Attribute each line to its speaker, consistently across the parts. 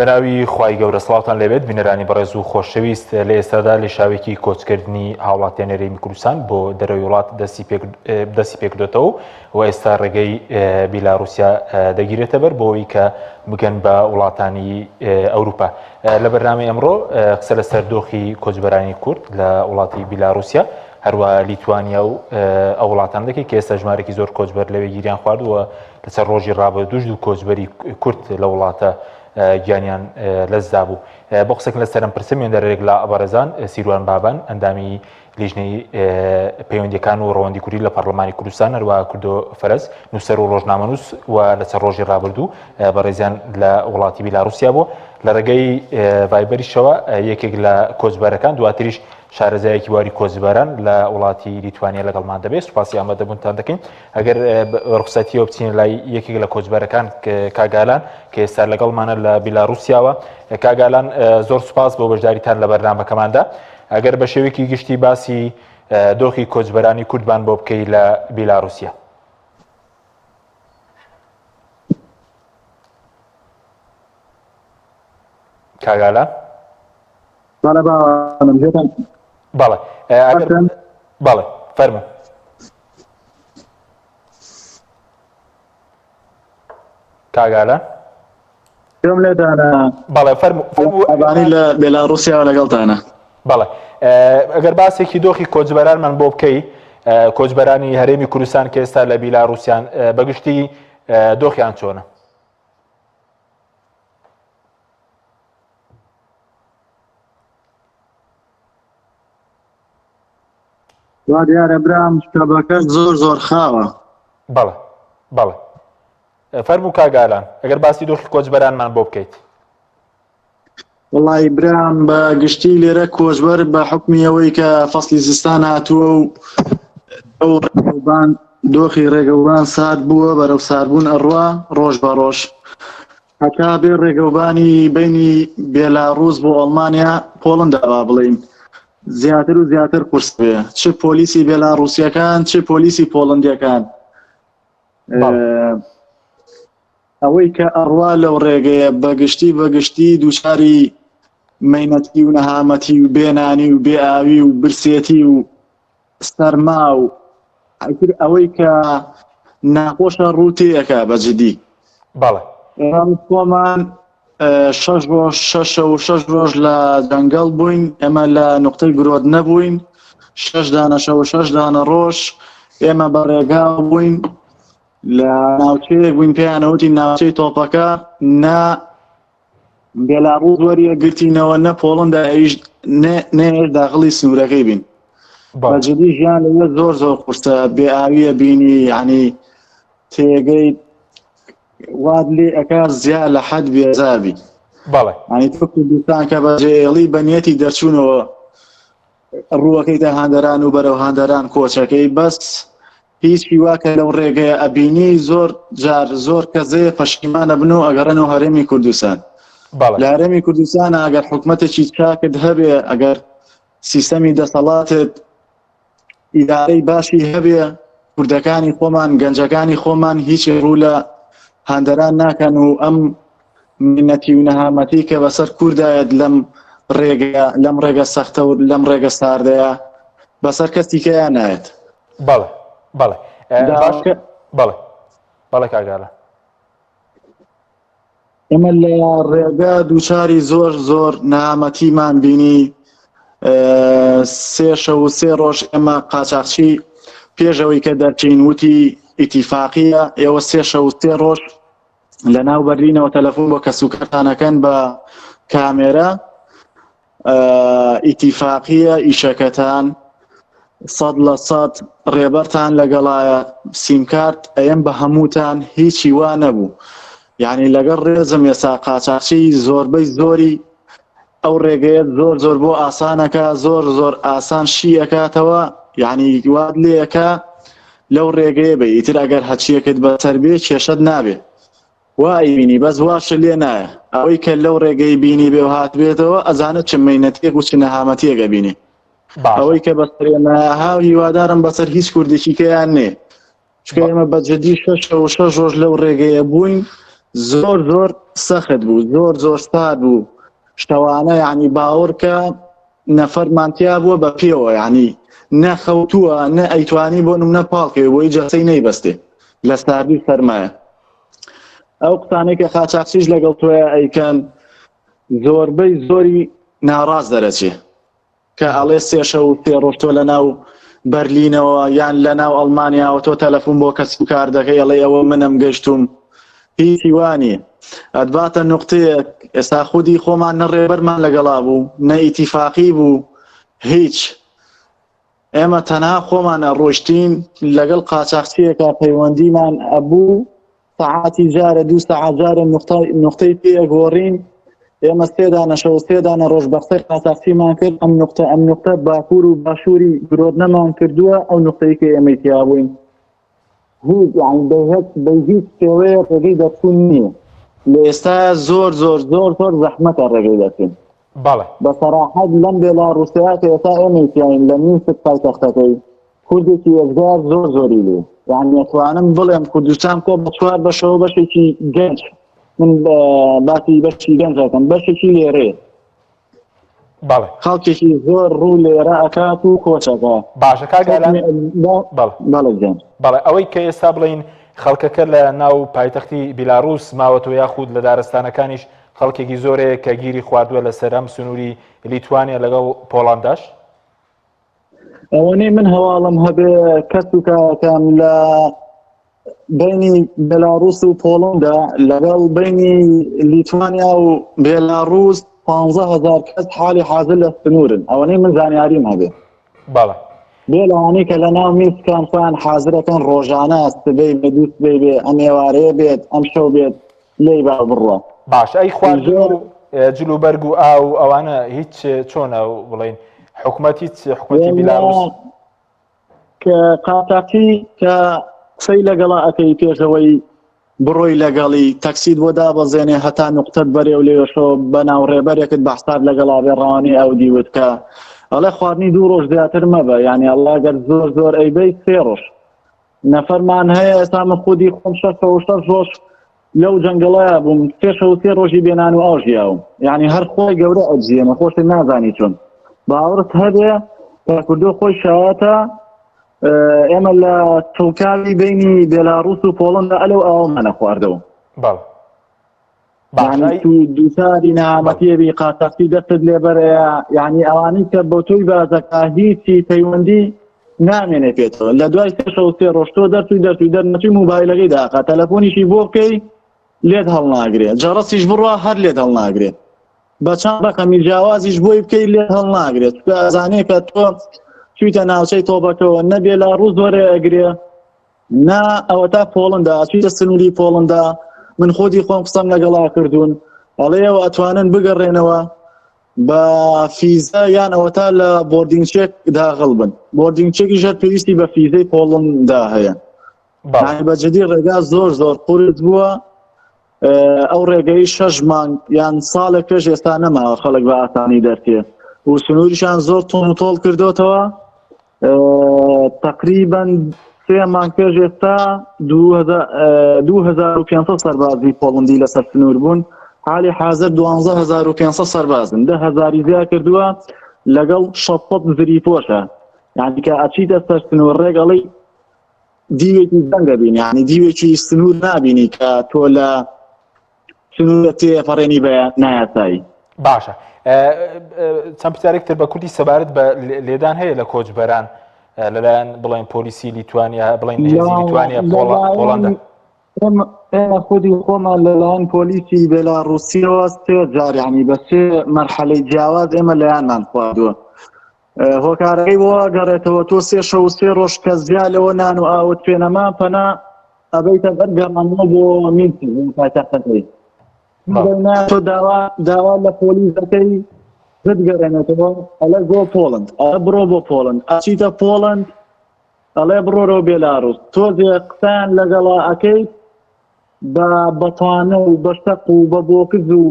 Speaker 1: بەناوی خوای گەورە سڵاوتان لێبێت بینەرانی بەڕێز و خۆشەویست لە ئێستادا لێشاوێکی کۆچکردنی هاوڵاتیانی هەرێمی کوردستان بۆ دەرەوەی وڵات دەستی پێکردێتەوە و ئێستا ڕێگەی بیلاروسیا دەگیرێتە بەر بۆ ئەوەی کە بگەن بە وڵاتانی ئەوروپا لە بەرنامەی ئەمڕۆ قسە لەسەر دۆخی کۆچبەرانی کورد لە وڵاتی بیلاروسیا هەروە لیتوانیا و ئەو وڵاتان دەکەی کە ئێستا ژمارێکی زۆر کۆچبەر لەوێ گیریان خواردووە لەسەر ڕۆژی ڕابردووش دوو کۆچبەری کورد لە وڵاتە گیانیان لەستدا بوو. بۆ قسەکردن لەسەر ئەم پرسە میواندارێک لە بەڕێزان سیروان بابان ئەندامی لیژنەی پەیوەندیەکان و ڕەوەندی کوردی لە پەرلەمانی کوردستان هەروە کوردۆ فەرەز نووسەر و ڕۆژنامەنووس و لە چەند ڕۆژی ڕابردوو بەڕێزیان لە وڵاتی بیلاروسیا بوو لە ڕێگەی ڤایبەریشەوە یەکێک لە کۆچبەرەکان دواتریش شارەزایەکی بواری کۆچبەران لە وڵاتی لیتوانیا لەگەڵمان دەبێت سوپاسی ئامادەبوونتان دەکەین ئەگەر ڕوخسەتیەوە بچینە لای یەکێک لە کۆچبەرەکان کاگالان کە ئێستا لەگەڵمانە لە بیلاروسیاوە کاگالان زۆر سوپاس بۆ بەشداریتان لە بەرنامەکەماندا ئەگەر بە شێوەیەکی گشتی باسی دۆخی کۆچبەرانی کوردمان بۆ بکەی لە بیلاروسیا. کاگالان
Speaker 2: بەڵێ باوانم جێتان
Speaker 1: بەڵێ ئەگەر بەڵێ فەرموو کاگالە
Speaker 2: پێم لێتانە
Speaker 1: بەڵێ فەرموو فەرموو
Speaker 2: ئەبانی لە بێلاڕوسیا لەگەڵتانە
Speaker 1: بەڵێ ئەگەر باسێکی دۆخی کۆچبەرانمان بۆ بکەی کۆچبەرانی هەرێمی کوردستان کە ئێستا لە بیلاڕوسیان بەگشتی دۆخیان چۆنە؟
Speaker 2: وا دیارە برام شەبەکە زۆر زۆر خاوە.
Speaker 1: بەڵێ بەڵێ فەرموو کاک ئالان ئەگەر باسی دۆخی کۆچبەرانمان بۆ بکەیت.
Speaker 2: وەڵی برام بە گشتی لێرە کۆچبەر بە حکمی ئەوەی کە فەصلی زستان هاتووە و ئەو ڕێگەوبان دۆخی ڕێگەوبان سارد بووە بەرەو ساربوون ئەڕوا ڕۆژ بە ڕۆژ هەتا بێ ڕێگەوبانی بینی بێلاڕوس بۆ ئەڵمانیا پۆڵندا با بڵین زیاتر و زیاتر قورس بێ چ پۆلیسی بێلاڕوسیەکان چ پۆلیسی پۆڵندیەکان ئەوەی کە ئەڕوا لەو ڕێگەیە بەگشتی بەگشتی دووچاری مەینەتی و نەهامەتی و بێنانی و بێئاوی و برسێتی و سەرما و ئیتر ئەوەی کە ناخۆشە ڕوو تێیەکە بە جدی
Speaker 1: بەڵێ
Speaker 2: خۆمان شەش ڕۆژ شەشە و شەش ڕۆژ لە جەنگەڵ بووین ئێمە لە نقطەی گرۆت نەبووین شەش دانە شەو و شەش دانە ڕۆژ ئێمە بە ڕێگا بووین لە ناوچەیەک بووین پێیانەوتی ناوچەی تۆپەکە نە بێلاڕوس وەریەگرتینەوە نە پۆڵندا ئەویش نەیش داخڵی سنوورەکەی بین بە جدی ژیان لەوێ زۆر زۆر قورسە بێ ئاویە بینی یعنی تێگەی وات لێ ئەکا زیا لە حەد بێزار بی
Speaker 1: بەڵێ
Speaker 2: یعنی تۆ کوردستان کە بەجێڵی بە نیەتی دەرچوونەوە ڕووەکەیتە هاندەران و بەرەو هاندەران کۆچەکەی بەس هیچ هیوا کە لەو ڕێگەیە ئەبینی زۆر جار زۆر کەزەیە پەشیمانە بن و ئەگەڕێنەوە هەرێمی کوردستان لە هەرێمی کوردستان ئەگەر حکومەتێکی چاکت هەبێ ئەگەر سیستەمی دەسەڵاتت ئیدارەی باشی هەبێ کوردەکانی خۆمان گەنجەکانی خۆمان هیچ ڕوو لە هاندەران ناکەن و ئەم منەتی و نەهامەتی کە بەسەر کوردایەت لەم ڕێگە لەم ڕێگە سەختە و لەم ڕێگە ساردەیە بەسەر کەسی کەیان نایەت
Speaker 1: بەڵێ بەڵێ باش بەڵێ بەڵێ کاگالە
Speaker 2: ئێمە لە ڕێگا دووچاری زۆر زۆر نامەتیمان بینی سێ شەو و سێ ڕۆژ ئێمە قاچاخچی پێشەوەی کە دەرچین وتی ئیتیفاقیە ئێوە سێ شەو و سێ ڕۆژ لە ناو بەرلینەوە تەلەفۆن بۆ کەسوکارتانەکەن بە کامێرە ئیتیفاقیە ئیشەکەتان سەد لە سەد ڕێبەرتان لەگەڵایە سیمکارت ئەیەم بە هەمووتان هیچی وا نەبوو یعنی لەگەڵ ڕێزم ئێستا قاچاخچی زۆربەی زۆری ئەو ڕێگەیە زۆر زۆر بۆ ئاسانەکە زۆر زۆر ئاسان شی ئەکاتەوە یعنی وات لێەکە لەو ڕێگەیە بە ئیتر ئەگەر هەچیەکت بەسەر بێ کێشەت نابێ وا ئەیبینی بەس واشت لێ نایە ئەوەی کە لەو ڕێگەی بینی بێ و هاتبێتەوە ئەزانێت چ مەینەتیەک و چ نەهامەتیەک ئەبینێ ئەوەی کە بەسەر ئێمە ها هیوادارم بەسەر هیچ کوردێکی کەیان نێ چونکە ئێمە بە جدی شەش و شەش ڕۆژ لەو ڕێگەیە بووین. زۆر زۆر سەخت بوو زۆر زۆر سارد بوو شتەوانە یعنی باوەڕکە نەفەرمان تیا بووە بە پێوە یعنی نە خەوتووە نە ئەیتوانی بۆ نمونە پاڵکەوێ بۆی جەسەی نەیبەستێ لە ساردی سەرمایە ئەو قسانەی کە قاچاخچیش لەگەڵ تۆیە ئەیکەن زۆربەی زۆری ناڕاست دەرەچێ کە ئەڵێ سێ شەو و سێ ڕۆژ تۆ لە ناو بەرلینەوە یان لە ناو ئەڵمانیاوە تۆ تەلەفون بۆ کەس و کار دەکەی ئەڵێ ئەوە منم گەشتوم هیچی وانی ئەتباتە نقطەیەک ئێستا خودی خۆمان نە ڕێبەرمان لەگەڵا بوو نە ئیتیفاقی بوو هیچ ئێمە تەنها خۆمان ئەڕۆشتین لەگەڵ قاچاخچیەکە پەیوەندیمان ئەبوو سەعاتی جارە دوو سەعات جارە نقطەی پێ ئەگۆڕین ئێمە سێ دانە شەو سێ دانە ڕۆژ بە قسەی قاچاخچیمان کرد ئەم نقطە ئەم نقطە باکوور و باشووری گرۆدنەمان کردووە ئەو نقطەی کە ئێمەی تیا بووین هیچ یعنی بە هیچ بە هیچ شێوەیە ڕێگەی دەرچوون نییە لە ئێستا زۆر زۆر زۆر زۆر زەحمەتە ڕێگەی دەرچوون
Speaker 1: بەڵێ
Speaker 2: بە سەراحەت لەم بێلاڕووسیا کە ئێستا ئێمەی تیاین لە مینسک پایتەختەکەی کوردێکی یەکجار زۆر زۆری لێ یعنی ئەتوانم بڵێم کوردستان کۆ بە چوار بەشەوە بەشێکی گەنج من باسی بەشی گەنج دەکەم بەشێکی لێرەیە
Speaker 1: بەڵێ
Speaker 2: خەڵکێکی زۆر ڕوو لێرە ئەکات و کۆچەکە
Speaker 1: باشە کاک ئالان بەڵێ
Speaker 2: بەڵێ گیان
Speaker 1: بەڵێ ئەوەی کە ئێستا بڵین خەڵکەکە لە ناو پایتەختی بیلاڕوس ماوەتەوە یاخود لە دارستانەکانیش خەڵکێکی زۆرەیە کە گیری خواردووە لەسەر ئەم سنووری لیتوانیا لەگەڵ پۆڵانداش؟
Speaker 2: ئەوەنەی من هەواڵم هەبێ کەس و کارەکان لە بینی بێلاڕوس و پۆڵندا لەگەڵ بینی لیتوانیا و بێلاڕوس 15هزار کەس حالی حاضر لە سنوورن ئەوەنەی من زانیاریم هەبێ
Speaker 1: بەڵێ
Speaker 2: بێ لەوانەی کە لە ناو میسکان خۆیان حاضرەکەن ڕۆژانە سبەی بێ دوو سبەی بێ ئەم ئێوارەیە بێت ئەم شەو بێت لێی با بڕوا.
Speaker 1: باشە ئەی خواردن و جل و بەرگ و ئاو و ئەوانە هیچ چۆنە بڵین حکومەت هیچ حکومەتی بیلاروس
Speaker 2: کە قاچاقچی کە قسەی لەگەڵا ئەکەی پێشەوەی بڕۆی لەگەڵی تەکسیت بۆ دابەزێنێ هەتا نقطەت بەرێ و لێوێشەوە بەناو ڕێبەرێکت بە حساب لەگەڵا بێ ڕەوانەی ئەو دیوت کە ئەڵێ خواردنی دوو ڕۆژ زیاتر مەبە یعنی ئەڵا گەر زۆر زۆر ئەیبەی سێ ڕۆژ نەفەرمان هەیە ئێستا من خودی خۆم شەش و شەش ڕۆژ لەو جەنگەڵەیا بووم سێ شەو سێ ڕۆژی بێنان و ئاو ژیاوم یعنی هەر خۆی گەورە ئەجیێمە خۆشت نازانی چۆن باوەڕت هەبێ کوردۆ خۆی شایەتە ئێمە لە چڵکاوی بینی بێلاڕوس و پۆڵندا ئەلەو ئاومانە خواردەوە
Speaker 1: بەڵێ
Speaker 2: یعنی تو دووچاری نەهامەتیە بی قاچاخچی دەستت لێ بەرەیە یعنی ئەوانەی کە بۆ تۆی بازەکە هیچی پەیوەندی نامێنێ پێتەوە لە دوای سێ شەو سێ ڕۆژ تۆ دەرچووی دەرچووی دەرنەچووی موبایلەکەی داخە تەلەفۆنیشی بۆ بکەی لێت هەڵناگرێ جەڕەسیش بڕوا هەر لێت هەڵناگرێ بە چەند ڕەقەمی جیاوازیش بۆی بکەی لێت هەڵناگرێت چونکە ئەزانێ کە تۆ چوویتە ناوچەی تۆبەکەوە نەبێ لا ڕوو زۆرێ ئەگرێ نا ئەوەتا پۆڵندا ئەچیتە سنووری پۆڵندا من خۆدی خۆم قسەم لەگەڵا کردوون ئەڵێەوە ئەتوانن بگەڕێنەوە بە فیزە یان ئەوەتا لە boarding check داغڵ بن boarding check یش هەر پێویستی بە فیزەی پۆڵندا هەیە بە جدی ڕێگا زۆر زۆر قورس بووە ئەو ڕێگەی شەش مانگ یان ساڵێک پێش ئێستا نەماوە خەڵک بە ئاسانی دەرتێ و سنووریشان زۆر تون و تۆڵ کردوتەوە تقریبا سێ مانگ پێش ئێستا 2500 سەربازی پۆڵندی لەسەر سنوور بوون حالی حاضر 12500 سەربازن ده هزاری زیا کردووە لەگەڵ 600 زری پۆشە یعنی کە ئەچیتە سەر سنوور ڕێگەڵی دیوێکی زەنگ دەبینی یعنی دیوێکی سنوور نابینی کە تۆ لە سنوورە تێپەڕێنی بە نایاسایی
Speaker 1: باشە چەند پرسیارێک تر بە کوردی سەبارەت بە لێدان هەیە لە کۆچبەران لەلایەن بڵێن پۆلیسی لیتوانیا بڵێن هێزی لیتوانیا پۆڵندا
Speaker 2: ئێمە خودی خۆمان لەلایەن پۆلیسی بێلاڕوسیەوە سێ جار یعنی بە سێ مەرحەلەی جیاواز ئێمە لەیانمان خواردووە هۆکارەکەی بۆ گەڕێتەوە تۆ سێ شەو سێ ڕۆژ کە زیا لەوە نان و ئاوت پێنەما پەنا ئەبەیتە بەر گەڕانەوە بۆ مینسک بۆ پایتەختەکەی تۆ داوا داوا لە پۆلیس دەکەی بتگەڕێنێتەوە ئەڵێ گۆ پۆڵند ئەڵێ بڕۆ بۆ پۆڵند ئەچیتە پۆڵند ئەڵێ بڕۆرەوە بێلاڕوس تۆزێ قسەیان لەگەڵا ئەکەیت بە بەتانە و بە شەق و بە بۆکز و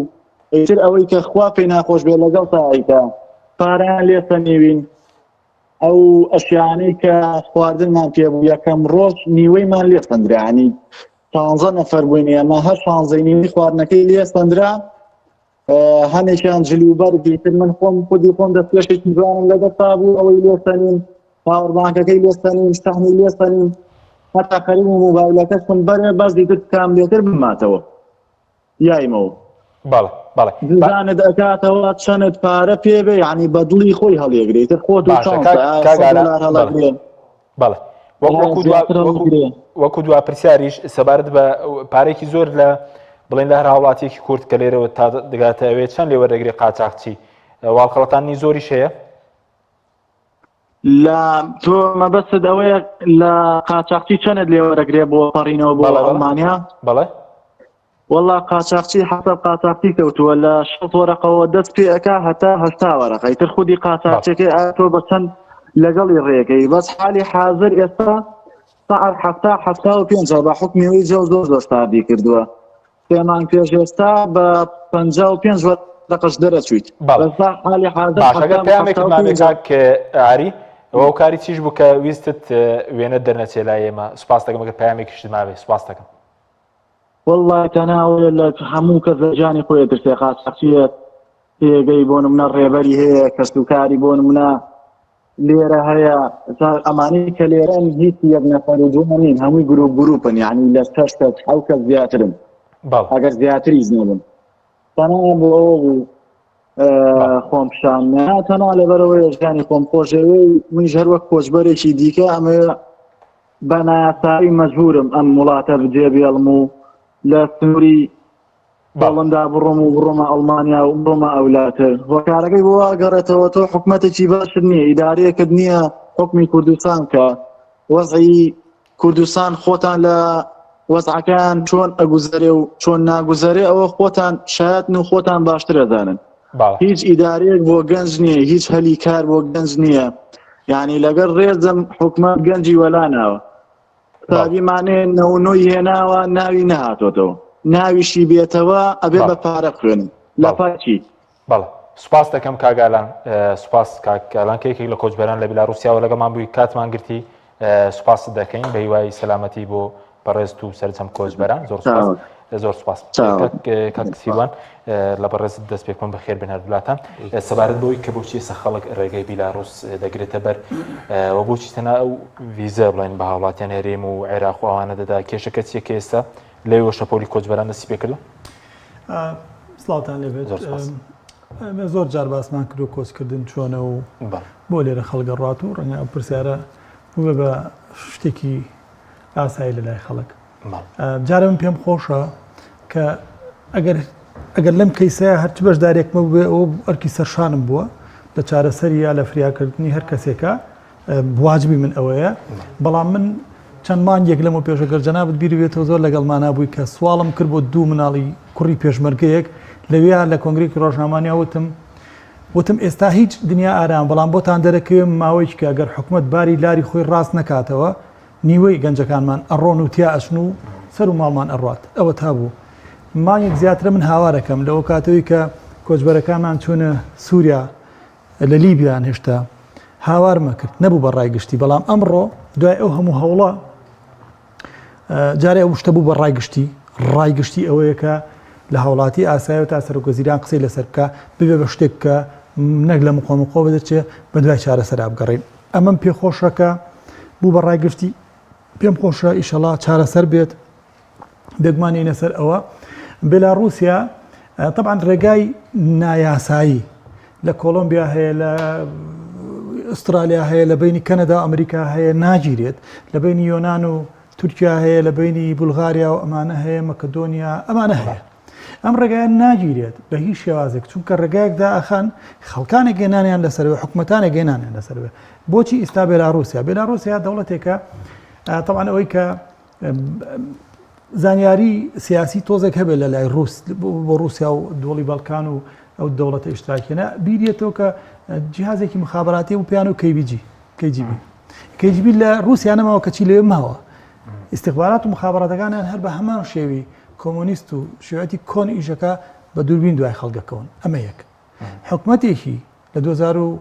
Speaker 2: ئیتر ئەوەی کە خوا پێی ناخۆش بێ لەگەڵ تا ئەیکا پارەیان لێ سەنیوین ئەو ئەشیانەی کە خواردنمان پێ بوو یەکەم ڕۆژ نیوەیمان لێ سەندرا ینی. شانزە نەفەر بووین ئێمە هەر شانزەی نیوی خواردنەکەی لێ سەندرا هەنێکیان جل و بەرگی تر من خۆم خودی خۆم دەستکێشێکی جوانم لەدەستا بوو ئەوەی لێ سەنیم پاوەر بانکەکەی لێ سەنیم شەحنی لێ سەنیم هەتا خەریک و مۆبایلەکەشم بەرێ بەس دیتر تکام لێتر بماتەوە یایمەوە
Speaker 1: بەڵێ بەڵێ
Speaker 2: دوزانت ئەکاتەوە چەنت پارە پێ بێ یعنی بە دڵی خۆی هەڵیەگرێ تر خۆت و
Speaker 1: باشە
Speaker 2: چانسە
Speaker 1: کاک
Speaker 2: ئایا
Speaker 1: کاک
Speaker 2: 100
Speaker 1: ئارام
Speaker 2: دۆلار
Speaker 1: بەڵێ
Speaker 2: هەڵەگرێ
Speaker 1: بەڵێ وەک
Speaker 2: ئایا
Speaker 1: وەکو دوا
Speaker 2: زیاتر
Speaker 1: وەکو
Speaker 2: هەڵگرێ
Speaker 1: وەکو دوا پرسیاریش سەبارەت بە پارێکی زۆر لە بڵێن لە هەر هاوڵاتیەکی کورد کە لێرەوە تا دەگاتە ئەوێ چەند لێ وەردەگرێ قاچاخچی واڵخەڵەتانی زۆریش هەیە
Speaker 2: لە تۆ مەبەستت ئەوەیە لە قاچاخچی چەنت لێ وەرەگرێ بۆ پەڕینەوە بۆ
Speaker 1: بەڵێ بەڵێ
Speaker 2: ئەڵمانیا
Speaker 1: بەڵێ
Speaker 2: وەڵا قاچاخچی حەسەب قاچاخچی کەوتووە لە 60 وەرەقەوە دەست پێ ئەکا هەتا 80 وەرەقە ئیتر خودی
Speaker 1: بەڵێ
Speaker 2: قاچاخچەکەی ئایا تۆ بە چەند لەگەڵی ڕێگەی بەس حالی حازر ئێستا سعر 70 75 بە حوکمی ئەوەی جەو زۆر زۆر ساردی کردووە سێ مانگ پێش ئێستا بە 55 وەرەقەش دەرەچوویت
Speaker 1: بەڵێ
Speaker 2: بەس تا حالی حازر
Speaker 1: باشە ئەگەر
Speaker 2: 70 بە
Speaker 1: پەیامێکت مابێ
Speaker 2: 75
Speaker 1: کاک ئاری ئەو کاری چیش بوو کە ویستت وێنەت دەرنەچێ لای ئێمە سوپاس دەکەم ئەگەر پەیامێکیشت مابێ سوپاس دەکەم
Speaker 2: وەڵڵا تەنها ئەوەیە لە هەموو کەس لە ژیانی خۆی ئەترسێ قاچاخچیە پێگەی بۆ نمونە ڕێبەری هەیە کەسوکاری بۆ نمونە لێرە هەیە تا ئەمانەی کە لێرەن هیچ یەک نەفەر و دوو نین هەمووی گروپ گروپن یعنی لە شەش کەس ئەو کەس زیاترن
Speaker 1: بەڵێ
Speaker 2: ئەگەر زیاتریش نەبن تەنها بۆ ئەوە بوو
Speaker 1: بەڵێ
Speaker 2: خۆم پیشان نا تەنها لەبەرەوەی ژیانی خۆم خۆشەوێ منیش هەر وەک کۆچبەرێکی دیکە ئەمەوێ بە نایاسایی مەجبورم ئەم وڵاتە بجێ بێڵم و لە سنووری پۆڵندا بڕۆم و بڕۆمە ئەڵمانیا و بڕۆمە ئەولاتر هۆکارەکەی بۆ گەڕێتەوە تۆ حکومەتێکی باشت نییە ئیدارەیەکت نییە حکومی کوردستان کە وەزعی کوردستان خۆتان لە وەزعەکان چۆن ئەگوزەرێ و چۆن ناگوزەرێ ئەوە خۆتان شایەتن و خۆتان باشتر ئەزانن هیچ ئیدارەیەک بۆ گەنج نییە هیچ هەلی کار بۆ گەنج نییە یعنی لەگەڵ ڕێزم حکومەت گەنجی وەلا ناوە قوتابیمانێ نەونۆی هێناوە ناوی نەهاتۆتەوە ناویشی بێتەوە ئەبێ بە پارە بخوێنن لە پاچی
Speaker 1: بەڵێ سوپاس دەکەم کاک ئالان سوپاس کاک ئالان کە یەکێک لە کۆچبەران لە بیلاروسیاوە لەگەڵمان بووی کاتمان گرتی سوپاست دەکەین بە هیوای سەلامەتی بۆ بەڕێزت و سەرجەم کۆچبەران زۆر سوپاس زۆر سوپاس کاک سیروان لە بەڕێزت دەست پێ بکەم بەخێر بێن هەردوولاتان سەبارەت بەوەی کە بۆچی ئێستا خەڵک ڕێگەی بیلاروس دەگرێتە بەر و بۆچی تەنها ئەو ڤیزە بڵێن بە هاوڵاتیان هەرێم و عێراق و ئەوانە دەدا کێشەکە چییە کە ئێستا لەوێوە شەپۆلی کۆچبەران دەستی پێکردو؟
Speaker 3: سڵاوتان لێبێت ئێمە زۆر جار باسمان کردو کۆچکردن چۆنە و بۆ لێرە خەڵک ئەڕوات و ڕەنگە ئەو پرسیارە بووبێ بە شتێکی ئاسایی لە لای خەڵک جارە من پێم خۆشە کە ئەگەر ئەگەر لەم کەیسەیە هەرچ بەشدارێکمە بووێ ئەوە ئەرکی سەرشانم بووە لە چارەسەری یا لە فریاکردنی هەر کەسێکە واجبی من ئەوەیە بەڵام من چەند مانگێک لەمە پێشە گەر جەنابت بیر بێتەوە زۆر لەگەڵمانا بووی کە سواڵم کرد بۆ دوو مناڵی کوڕی پێشمەرگەیەک لەوێ لە کۆنگرێکی ڕۆژنامانیا وتم وتم ئێستا هیچ دنیا ئارام بەڵام بۆتان دەرەکەوێ ماوەیەکی کە گەر حکومت باری لاری خۆی ڕاست نەکاتەوە نیوەی گەنجەکانمان ئەڕۆن و تیا ئەچن و سەر و ماڵمان ئەڕات ئەوە تا بوو مانگێک زیاترە من هاوارەکەم لەوە کاتەوەی کە کۆچبەرەکانمان چوونە سووریا لە لیبیان هێشتا هاوارمە کرد نەبوو بە ڕای گشتی بەڵام ئەمڕۆ دوای ئەو هەموو هەوڵە جارێ ئەو شتە بوو بە ڕای گشتی ڕای گشتی ئەوەیە کە لە هاوڵاتی ئاسایەوە تا سەرۆک وەزیران قسەی لەسەر بکە ببێ بە شتێک کە نەک لە مقۆمقۆ بدەچێ بە دوای چارەسەرا بگەڕین ئەمەم پێخۆشە کە بوو بە ڕای گشتی پێم خۆشە ئیشەڵا چارەسەر بێت بێگومان ینە سەر ئەوە بێلاڕوسیا طبعا ڕێگای نایاسایی لە کۆلۆمبیا هەیە لە ئوسترالیا هەیە لە بینی کەنەدا ئەمریکا هەیە ناگیرێت لە بینی یۆناان و تورکیا هەیە لە بینی بولغاریا و ئەمانە هەیە مەکەدۆنیا ئەمانە هەیە ئەم ڕێگایە ناگیرێت بە هیچ شێوازێک چونکە ڕێگایەک دائەخەن خەڵکانێک گەنانیان لەسەرەوە حکومەتانێک گەنانیان لەسەرەوە بۆچی ئیستا بێلاروسیا بێلاروسیا دەوڵەتێکە طبعا ئەوەی کە زانیاری سیاسی تۆزێک هەبێت لە لای ڕوس بۆ ڕوسیا و دۆڵی بەڵکان و ئەو دەوڵەتە ئیشتراکیەنە بیریەتەوە کە جیهازێکی مخابراتی و پیان و KBG KGB KGB لە رووسیا نەماوە کەچی لەوێ ماوە ئیستیخبارات و مخابراتەکانیان هەر بە هەمان شێوی کۆمۆنیست و شێوەتی کۆن ئیشەکە بە دووربین دوای خەڵگەکەون ئەمە یەک حکومەتێکی لە 2000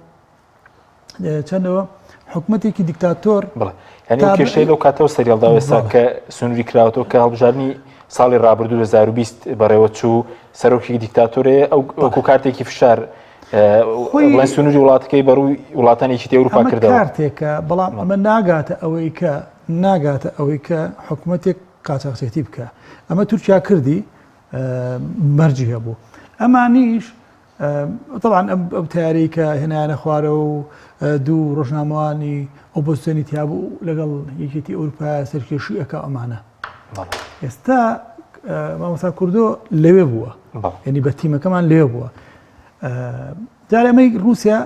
Speaker 3: چەندەوە حکومەتێکی دیکتاتۆر
Speaker 1: بڵێ. یعنی ئەو کێشەی لەو کاتەوە سەریڵداوە ئێستا کە سنووری کراوەتەوە کە هەڵبژاردنی ساڵی ڕابردوو 2020 بەڕێوە چوو سەرۆکی دیکتاتۆرێ ئەو وەکو کارتێکی فشار بڵێن سنووری وڵاتەکەی بەڕووی وڵاتانی یەکێتی ئەوروپا کردەوە.
Speaker 3: کارتێکە بەڵام ئەمە ناگاتە ئەوەی کە ناگاتە ئەوەی کە حکوومەتێک قاچاخچێتی بکە ئەمە تورکیا کردی مەرجی هەبوو ئەمانیش تەبعەن ئەو تەیارەی کە هێنایانە خوارەوە و دوو ڕۆژنامەوانی ئۆپۆزسیۆنی تیابوو لەگەڵ یەکێتی ئەوروپا سەرکێشی ئەکا ئەمانە ئێستا مامۆستا کوردۆ لەوێ بووە یعنی بە تیمەکەمان لێ بووە جارێ ئەمەی رووسیا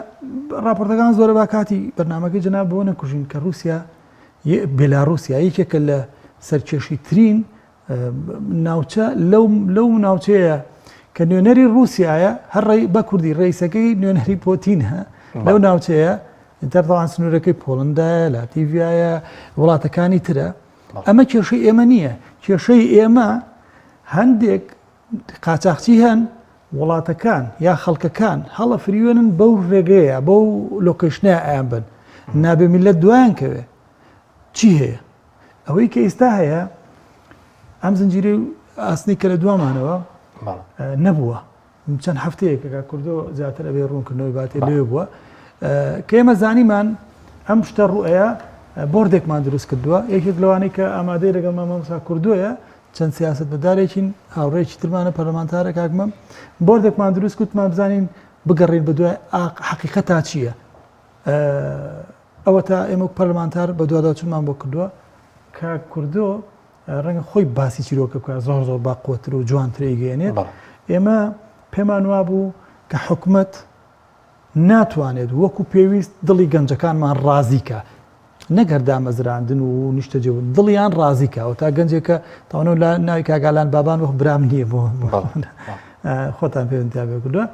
Speaker 3: راپۆرتەکان زۆرە با کاتی بەرنمەکەی جەناب بۆ نەکوژین کە رووسیا بێلاروسیا یەکێکە لە سەرکێشی ترین ناوچە لەو لەو ناوچەیە کە نوێنەری رووسایە هەر ڕێی بە کوردی ڕیسەکەی نوێنەری پۆتینە لەو ناوچەیە دەردەوان سنوورەکەی پۆڵندایە لاتیڤایە وڵاتەکانی ترە ئەمە کێشەی ئێمە نییە کێشەی ئێمە هەندێک قاچاخچی هەن وڵاتەکان یا خەڵکەکان هەڵە فریوێنن بەو ڕێگەیە بەو location ە ئەیان بن نابێ میلەت دوایان کەوێ چی هەیە ئەوەی کە ئیستا هەیە ئەم زنجیرەی ئاسنی کە لە دوامانەوە نەبووە چەند هەفتەیەکەکە کوردۆ زیاتر ئەبێ ڕوونکردنەوەی باتێ لێ بووە کە ئێمە زانیمان ئەم شتە ڕوئەیە بۆردێکمان دروست کردووە یەکێک لەوانەی کە ئامادەی لەگەڵ مامۆستا کوردۆیە چەند سیاست مەدارێکین هاوڕێکی ترمانە پەرلەمانتارە کاکمەم بۆردێکمان دروست کردمان بزانین بگەڕین بە دوای حقیقەتا چییە؟ ئەوەتا ئێمە وەک پەرلەمانتار بەدواداچوونمان بۆ کردووە، کاک کوردۆ ڕەنگە خۆی باسی چیرۆکە بکات زۆر زۆر باقوەتر و جوانتر ئەیگەیەنێت. ئێمە پێمان وابوو کە حکومەت ناتوانێت وەکو پێویست دڵی گەنجەکانمان ڕازی کا، نەک هەر دامەزراندن و نیشتەجێبوون، دڵیان ڕازی کا. ئەوەتا گەنجێکە تاوانەوە لە ناوی کاک ئالان بابان وەک برام نییە بۆ خۆتان پەیوەندیتان پێ کردووە.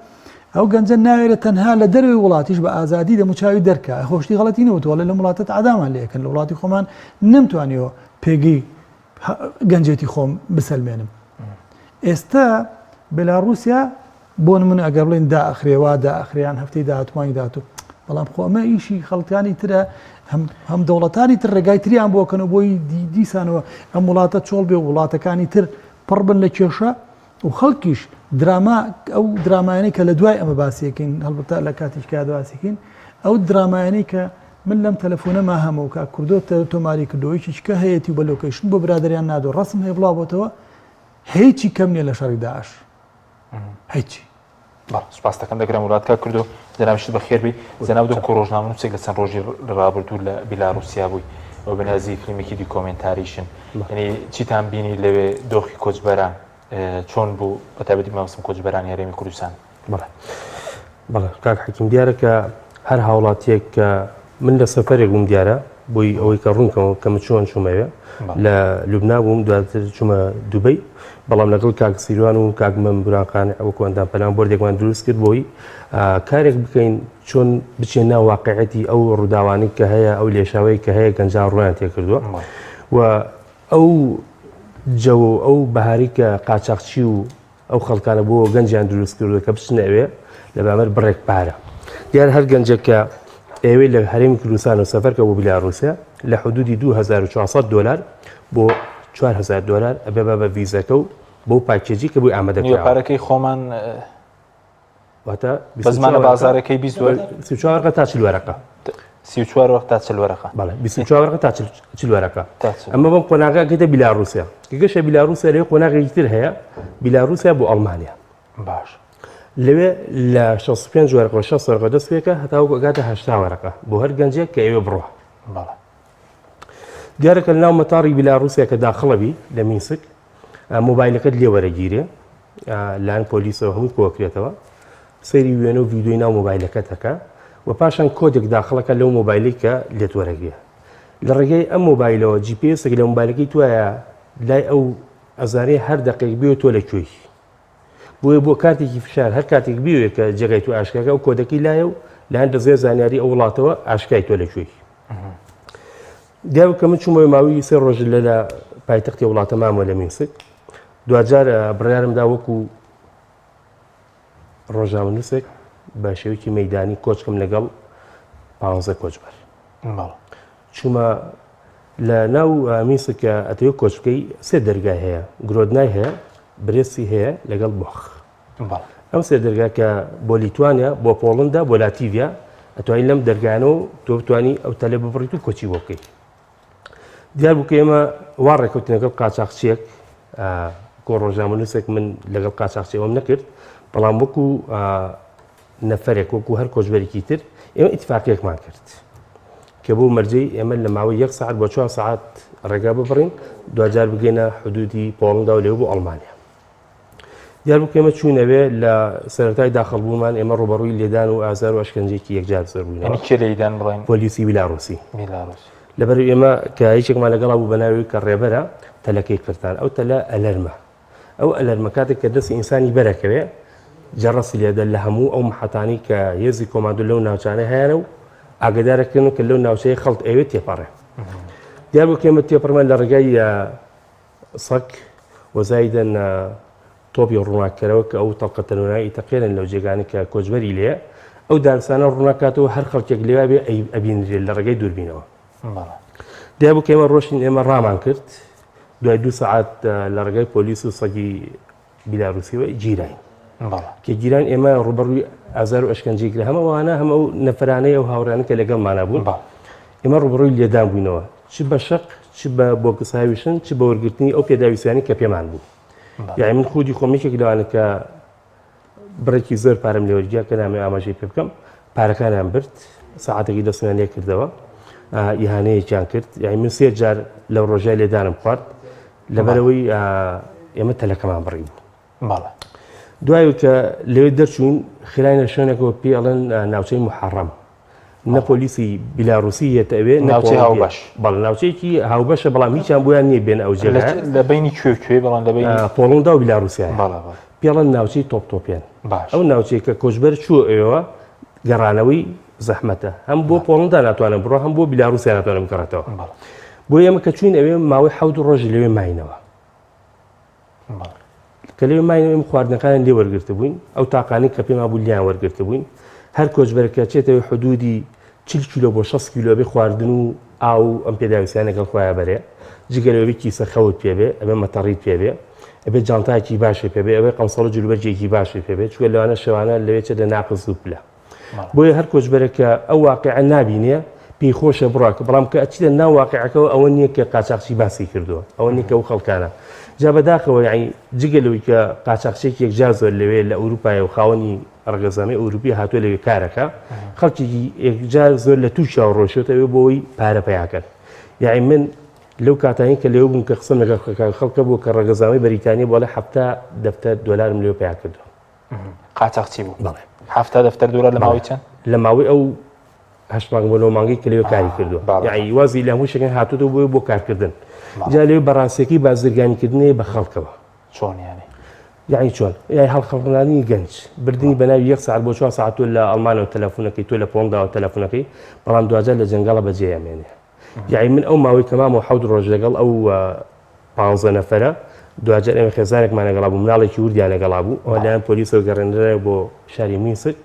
Speaker 3: ئەو گەنجە ناوێرێت تەنها لە دەرەوەی وڵاتیش بە ئازادی دەموچاوی دەرکا خۆ شتی غەڵەتی نەوتووە ئەڵێ لەم وڵاتە تەعدامان لێ ئەکەن لە وڵاتی خۆمان نەمتوانیوە پێگەی گەنجێتی خۆم بسەلمێنم ئێستا بێلاڕوسیا بۆ نمونە ئەگەر بڵێن داخرێ وا داخریان هەفتەی داهاتوانی داهاتوو بەڵام خۆ ئەمە ئیشی خەڵکانی ترە هەم هەم دەوڵەتانی تر ڕێگای تریان بۆکەن و بۆی دیسانەوە ئەم وڵاتە چۆڵ بێ وڵاتەکانی تر پڕ بن لە کێشە و خەڵکیش دراما ئەو درامایانەی کە لە دوای ئەمە باسیەکەین هەڵبەتە لە کاتیش کە باسیکەین ئەو درامایانەی کە من لەم تەلەفۆنە ما هەمە و کاک کوردۆ تۆماری کردەوە یەکێکی کە هەیەتی و بە location بۆ برادەریان نادۆ ڕسم هەیە بڵاو بۆتەوە هیچی کەم نییە لە شەڕی داعش هیچی
Speaker 1: سپاس دەکەم دەگرم وڵات کاک کوردۆ جەنابیشت بەخێربێی جەناب دکتۆر ڕۆژنامەنووسێک لە چەند ڕۆژی ڕابردوو لە بیلاروسیا بووی و بەنازی فیلمێکی دیکۆمێنتاریشن یعنی چیتان بینی لەوێ دۆخی کۆچبەران چۆن بوو بە تایبەتی مەبەستم کۆچبەرانی هەرێمی کوردستان
Speaker 4: بەڵێ بەڵێ کاک حەکیم دیارە کە هەر هاوڵاتیەک کە من لە سەفەرێک بووم دیارە بۆی ئەوەی کە ڕوونکەمەوە کە من چۆن چوومەوێ لە لوبنا بووم دواتر چوومە دوبەی بەڵام لەگەڵ کاک سیروان و کاک مەم بوران قانع وەکو ئەندام پەرلەمان بۆردێکمان دروست کرد بۆی کارێک بکەین چۆن بچێن ناو واقعەتی ئەو ڕووداوانەی کە هەیە ئەو لێشاوەی کە هەیە گەنجان ڕویان تێکردووە و ئەو جەو ئەو بەهاری کە قاچاقچی و ئەو خەڵکانە بۆ گەنجیان دروست کردووە کە بچنە ئەوێ لە بەرامبەر بڕێک پارە. دیار هەر گەنجێک کە ئەیەوێ لە هەرێمی کوردستان و سەفەر کە بۆ بیلاروسیا لە حدودی 2400 دۆلار بۆ 4000 دۆلار ئەبێ بە بە ڤیزەکە و بۆ package ی کە بۆی ئامادە
Speaker 1: کراوە. پارەکەی خۆمان
Speaker 4: واتە
Speaker 1: بە زمانە بازارەکەی 20
Speaker 4: 34 وەرقە تا 40 وەرەقە.
Speaker 1: 34 وەرق تا 40 وەرەقە.
Speaker 4: بەڵێ 24 وەرقە تا 40 وەرەقە. ئەمە بەم قۆناغە گەیتە بیلاروسیا. کە گەشە بیلاروسیا لەوێ قۆناغێکی تر هەیە بیلاروسیا بۆ ئەڵمانیا.
Speaker 1: باش.
Speaker 4: لەوێ لە 65 وەرەقە و 60 وەرەقە دەست پێکە هەتاوەکو ئەگاتە 80 وەرەقە بۆ هەر گەنجێک کە ئەوێ بڕوا.
Speaker 1: بەڵێ.
Speaker 4: دیارە کە لەناو مەتاڕی بیلاروسیا کە داخڵەبی لە مینسک مۆبایلەکەت لێ وەرەگیرێ لایەن پۆلیسەوە هەمووی کۆکرێتەوە سەیری وێنە و ڤیدیۆی ناو مۆبایلەکەت ئەکا و پاشان کۆدێک داخڵەکە لەو مۆبایلەی کە لێت وەرەگرێ لە ڕێگەی ئەم مۆبایلەوە GPS ێک لە مۆبایلەکەی توایە لای ئەو ئەزانێ هەر دەقێک بێ تۆ لە کوێی بۆیە بۆ کارتێکی فشار هەر کاتێک بێ کە جێگای تو ئاشکاکە ئەو کۆدەکەی لایە و لایەن دەزگای زانیاری ئەو وڵاتەوە ئاشکای تۆ لە کوێی دیارە کە من چوومەوە ماوەی سێ ڕۆژ لە لە پایتەختی وڵاتە مامەوە لە مینسک دواجار بڕیارم دا وەکو ڕۆژنامەنووسێک بە شێوەیەکی مەدانی کۆچکم لەگەڵ پ کۆچبەر چوومە لە ناو مینسک کە ئەتەوێت کۆچ بکەی سێ دەرگای هەیە، گرۆدنای هەیە، برێستی هەیە لەگەڵ بۆخ. ئەم سێ دەرگا کە بۆ لیتوانیا، بۆ پۆڵندا، بۆ لاتیڤیا ئەتوانی لەم دەرگانەوە تۆ بتانی ئەو تەلە ببڕیت و کۆچی بۆ بکەیت. دیار بوو کە ئێمە وا ڕێکەوتین لەگەڵ قاچاخچیەک کۆ ڕۆژنامەنووسێک من لەگەڵ قاچاخچیەوەم نەکرد بەڵام وەکو نەفەرێک وەکو هەر کۆچبەرێکی تر ئێمە ئیتفاقیەکمان کرد کە بۆ مەرجەی ئێمە لە ماوەی یەک سەعات بۆ چوار سەعات ڕێگا ببڕین دواجار بگەینە حدودی پۆڵندا و لێو بۆ ئەڵمانیا دیار بوو کە ئێمە چووینەوێ لە سەرەتای داخڵ بوونمان ئێمە ڕووبەڕووی لێدان و ئازار و ئەشکەنجێکی یەکجار زۆر بووینەوە.
Speaker 1: یانی کێ لێیدان بڵێن؟
Speaker 4: پۆلیسی بیلاڕوسی.
Speaker 1: بیلاڕوس.
Speaker 4: لەبەر ئێمە کە یەکێکمان لەگەڵا بوو بە ناوی کە ڕێبەرە تەلەکەی قرتان ئەو تەلە ئەلەرمە ئەو ئەلەرمە کاتێک کە دەستی ئینسانی بەرەکەوێ جەڕەسی لێدە لە هەموو ئەو محەتانی کە هێزی کۆماندۆ لەو ناوچانە هەیانە و ئاگدارەکردن کە لەو ناوچەیە خەڵک ئەوێ تێپەڕێ دیار بوو کە ئێمە تێپەڕمان لە ڕێگای سەگ و زایدەن تۆپی ڕووناککەرەوە کە ئەو تەڵقە تەنۆنای ئیتەقێنن لەو جێگانەی کە کۆچبەری لێیە ئەو دارستانە ڕووناکاتەوە هەر خەڵکێک لێوا بێ ئەبینرێت لە ڕێگەی دووربینەوە. دیار بوو کە ئێمە ڕۆشتین ئێمە ڕامان کرد دوای دوو سەعات لە ڕێگای پۆلیس و سەگی بیلاروسیەوە گیراین. کە گیران ئێمە ڕوبەڕووی ئازار و ئەشکەنجەی کرا هەم ئەوانە هەم ئەو نەفرانەی ئەو هاوڕیانە کە لەگەڵمانە بوون ئێمە ڕوبەڕووی لێدان بووینەوە چ بە شەق چ بە بۆکس هاویشتن چ بە وەرگرتنی ئەو پێداویستیانەی کە پێمان بوو یعنی من خودی خۆم یەکێک لەوانە کە بڕێکی زۆر پارەم لێوەرگیا کە نامەوێ ئاماژەی پێ بکەم پارەکانیان برد سەعاتێکی دەستیان لێ کردەوە ئیهانەیەکیان کرد یعنی من سێ جار لەو ڕۆژای لێدانم خوارد لەبەرەوەی ئێمە تەلەکەمان بڕی بوو
Speaker 1: بەڵێ.
Speaker 4: دوای کە لەوێ دەرچووین خراینە شوێنێکەوە پێی ئەڵێن ناوچەی محەڕەم نە پۆلیسی بیلاروسی یەتە ئەوێ نە
Speaker 1: ناوچەی هاوبەش.
Speaker 4: بەڵێ ناوچەیەکی هاوبەشە بەڵام هیچیان بۆیان نییە بێنە ئەو جێگایە.
Speaker 1: لە بەینی کوێ و کوێ بەڵام لە بەینی
Speaker 4: پۆڵۆندا و بیلاروسیایە.
Speaker 1: بەڵێ بەڵێ.
Speaker 4: پێی ئەڵێن ناوچەی تۆپ تۆپێن.
Speaker 1: باش.
Speaker 4: ئەو ناوچەیە کە کۆچبەر چووە ئەوێوە گەڕانەوەی زەحمەتە هەم بۆ پۆڵندا ناتوانێت بڕۆ هەم بۆ بیلاروسیا ناتوانێت بگەڕێتەوە.
Speaker 1: بەڵێ.
Speaker 4: بۆیە ئێمە کە چووین ئەوێ ماوەی حەوت ڕۆژ لەوێ ماینەوە. کە لەوێ ماینەوە ئێمە خواردنەکانیان لێ وەرگرتبووین، ئەو تاقانەی کە پێمان بوو لێیان وەرگرتبووین. هەر کۆچبەرێک کە ئەچێتەوە حدوودی 40 کیلۆ بۆ 60 کیلۆ ئەبێ خواردن و ئاو و ئەم پێداویستیانە لەگەڵ خۆیا بەرێ. جگە لەوە ئەبێ کیسە خەوت پێ بێ، ئەبێ مەتەڕیت پێ بێ، ئەبێ جانتایەکی باشی پێ بێ، ئەبێ قەمسەڵ و جلوبەرگێکی باشی پێ بێ، چونکە لەوانە شەوانە لەوێ چێتە ناقس دوو پلە. بۆیە هەر کۆچبەرێک کە ئەو واقیعە نابینێ پێی خۆشە بڕا بەڵام کە ئەچیتە ناو واقیعەکەوە ئەوە نییە کە قاچاخچی باسی کردووە ئەوە نییە کە ئەو خەڵکانە جا بەداخەوە یعنی جگە لەوەی کە قاچاخچێکی یەکجار زۆر لەوێ لە ئەوروپایە و خاوەنی ڕەگەزنامەی ئەوروپی هاتووە لەوێ کارەکە خەڵکێکی یەکجار زۆر لە تورکیاوە ڕۆیشتۆتە ئەوێ بۆ ئەوەی پارە پەیاکەن یعنی من لەو کاتانی کە لەوێ بووم کە قسەم لەگەڵ خەڵکە بوو کە ڕەگەزنامەی بەریتانی بۆ ئەڵێ 70 دەفتەر دۆلارم لەوێ پەیا کردووە
Speaker 1: قاچاخچی بوو
Speaker 4: بەڵێ
Speaker 1: 70 دەفتەر دۆلار لە ماوەی چەند
Speaker 4: لە ماوەی ئەو هەشت مانگ بۆ نۆ مانگی کە لەوێ کاری کردووە یعنی وازی لە هەموو شتێک هاتووە بۆی بۆ کارکردن جا لەوێ بەڕاستیەکەی بازرگانیکردنەیە بە خەڵکەوە
Speaker 1: چۆن یعنی
Speaker 4: یعنی چۆن یعنی هەڵخەڵقنانی گەنج بردنی بە ناوی یەک ساعت بۆ چوار ساعت تۆ لە ئەڵمانەوە تەلەفونەکەی تۆ لە پۆڵنداوە تەلەفونەکەی بەڵام دواجار لە جەنگەڵە بەجێ ئەمێنێ یەعنی من ئەو ماوەی کە مامەوە حەوت ڕۆژ لەگەڵ ئەو پانزە نەفەرە دواجار ئێمە خێزانێکمان لەگەڵا بوو مناڵێکی وردیان لەگەڵا بوو ئەوە لایەن پۆلیسەوە گەڕێنرایەوە بۆ شاری مینسک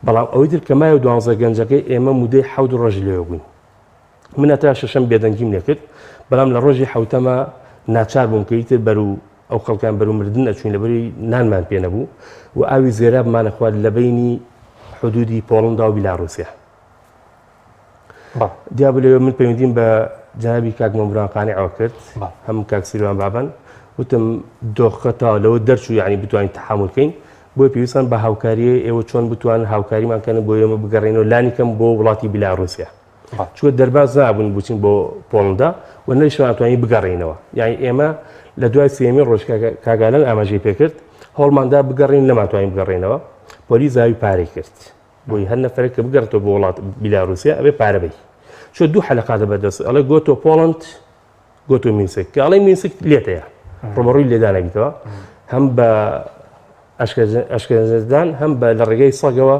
Speaker 4: بەڵام ئەوەی تر کە مایەوە دوانزە گەنجەکەی ئێمە مودەی حەوت ڕۆژ لەوێ بووین من هەتا شەشەم بێدەنگیم لێکرد بەڵام لە ڕۆژی حەوتەمە ناچار بووم کە ئیتر بەرو ئەو خەڵکان بەرو مردن ئەچوین لەبەری نانمان پێ نەبوو و ئاوی زێرابمانە خوارد لە بەینی حدودی پۆڵندا و بیلاڕوسیا دیابوو لەوێ من پەیوەندیم بە جەنابی کاک مەموران قانعەوە کرد هەم کاک سیروان بابان وتم دۆخەکە تا لەوە دەرچوو یعنی بتوانین تەحەمول کەین بۆیە پێویستمان بە هاوکاریە ئێوە چۆن بتوان هاوکاریمان کەن بۆ ئێمە بگەڕێنەوە لانی کەم بۆ وڵاتی بیلاڕوسیا چوە دەرباز نابوون بچین بۆ پۆڵندا و نەیشمان توانی بگەڕێینەوە یعنی ئێمە لە دوای سێمی ڕۆژ کاگالن ئاماژەی پێکرد هەوڵماندا بگەڕین نەماتوانین بگەڕێینەوە پۆلیس داوی پارەی کرد بۆی هەر نەفەرێک کە بگەڕێتەوە بۆ وڵات بیلاروسیا ئەبێ پارە بەی چۆ دوو حەلەقاتە بەردەست ئەڵێ go to Poland go to Minsk کە ئەڵێ مینسک لێتەیە ڕوبەڕووی لێدانەبیتەوە هەم بە ئەشکەنجەدان هەم بە لە ڕێگەی سەگەوە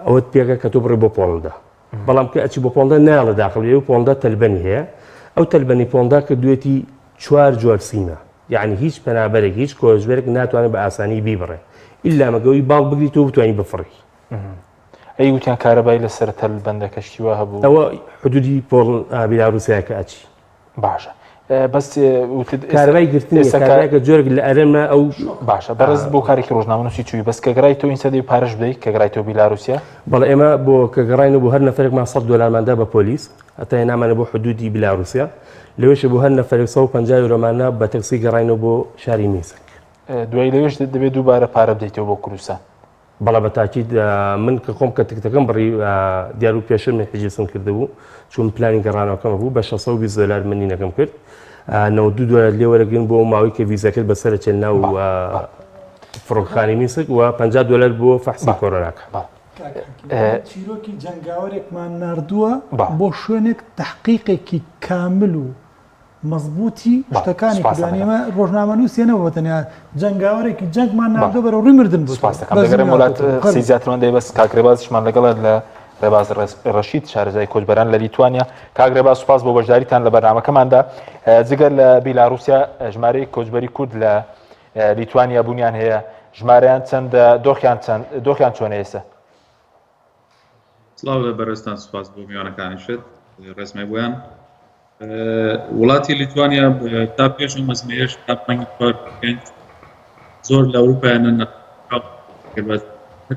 Speaker 4: ئەوەت پێکە کە تۆ بڕی بۆ پۆڵندا بەڵام کە ئەچی بۆ پۆڵندا نایەڵە داخڵ بێ و پۆڵندا تەلبەنی هەیە ئەو تەلبەنی پۆڵندا کردوێتی چوار جۆر سیمە یعنی هیچ پەنابەرێک هیچ کۆچبەرێک ناتوانێت بە ئاسانی بیبڕێ ئیلا مەگەوی باڵ بگریت و بتوانانی بفڕی
Speaker 1: ئەی وتیان کارەبای لەسەر تەل بەندەکە شتی وا هەبوو
Speaker 4: ئەوە حدودی پۆڵ بیلاروسیا کە ئەچی.
Speaker 1: باشە بەس وتت
Speaker 4: کارەبای گرتن
Speaker 1: ئێستا کە-
Speaker 4: کارەبایەکە جۆرێک لە ئەرێمە ئەو
Speaker 1: باشە بەڕێز بۆ کارێکی ڕۆژنامەنووسی چووی بەس کە گەڕای تۆ ئینسا دەبی پارەش بدەیت کە گەڕای تۆ بیلاروسیا
Speaker 4: بەڵێ ئێمە بۆ کە گەڕاینەوە بۆ هەر نەفەرێکمان 100 دۆلارمان دا بە پۆلیس هەتا هێنامانە بۆ حدودی بیلاروسیا لەوێش بۆ هەر نەفەرێک 150 یۆرۆمان نا بە تەکسی گەڕاینەوە بۆ شاری مینسک
Speaker 1: دوای لەوێش دەبێت دووبارە پارە بدەیتەوە بۆ کوردستان.
Speaker 4: بەڵێ بە تاکید من کە خۆم کە تکتەکەم بڕی دیار و پێشتر من حیجزم کردبوو چون پلانی گەڕانەوەکەم بوو بە 620 دۆلار من نینەکەم کرد 92 دۆلار لێ وەرەگرن بۆ ماوەی کە ڤیزەکەت بەسەرە چێن ناو فڕۆکخانی مینسک و 50 دۆلار بۆ فەحسی کۆرۆناکە.
Speaker 3: چیرۆکی جەنگاوەرێکمان ناردووە بۆ شوێنێک تحقیقێکی کامل و مەزبووتی شتەکانی کردووە. یانی ئێمە ڕۆژنامەنووسێ نەبوو بە تەنیا جەنگاوەرێکی جەنگمان ناردووە بەرەو ڕووی مردن بوو.
Speaker 1: سوپاس دەکەم. دەگەڕێم وڵات قسەی زیاترمان دەوێت بەس کاک ڕێبازیشمان لەگەڵە لە ڕێباز ڕەشید شارەزای کۆچبەران لە لیتوانیا. کاک ڕێباز سوپاس بۆ بەشداریتان لە بەرنامەکەماندا. جگە لە بیلاروسیا ژمارەی کۆچبەری کورد لە لیتوانیا بوونیان هەیە ژمارەیان چەندە دۆخیان چەند دۆخیان چۆنە ئێستا؟
Speaker 5: سڵاو لە بەڕێزتان سوپاس بۆ میوانەکانیشت ڕێزمای بۆیان وڵاتی لیتوانیا تا پێش ئەم ئەزمەیەش تا مانگی چوار پێنج زۆر لە ئەوروپایانە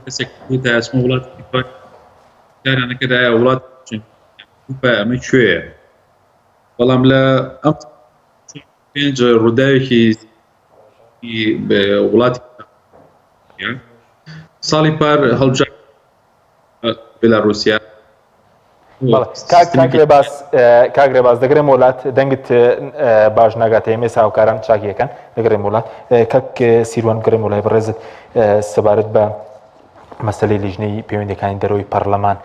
Speaker 5: کەسێک تا ئەچمە وڵاتی لیتوانیا کارانەکەدایە وڵات ئەوروپا ئەمە کوێیە بەڵام لە ئەم پێنج ڕووداوێکی وڵاتی ساڵی پار هەڵبژاردن بێلاڕوسیا
Speaker 1: کاک ڕێباز کاک ڕێباز دەگرێم وڵات دەنگت باش ناگاتە ئێمە هاوکاران چاکیەکەن دەگرێم وڵات کاک سیروان گرێم وڵای بەڕێزت سەبارەت بە مەسلەی لیژنەی پەیوەندەکانی دەرەوەی پەرلەمان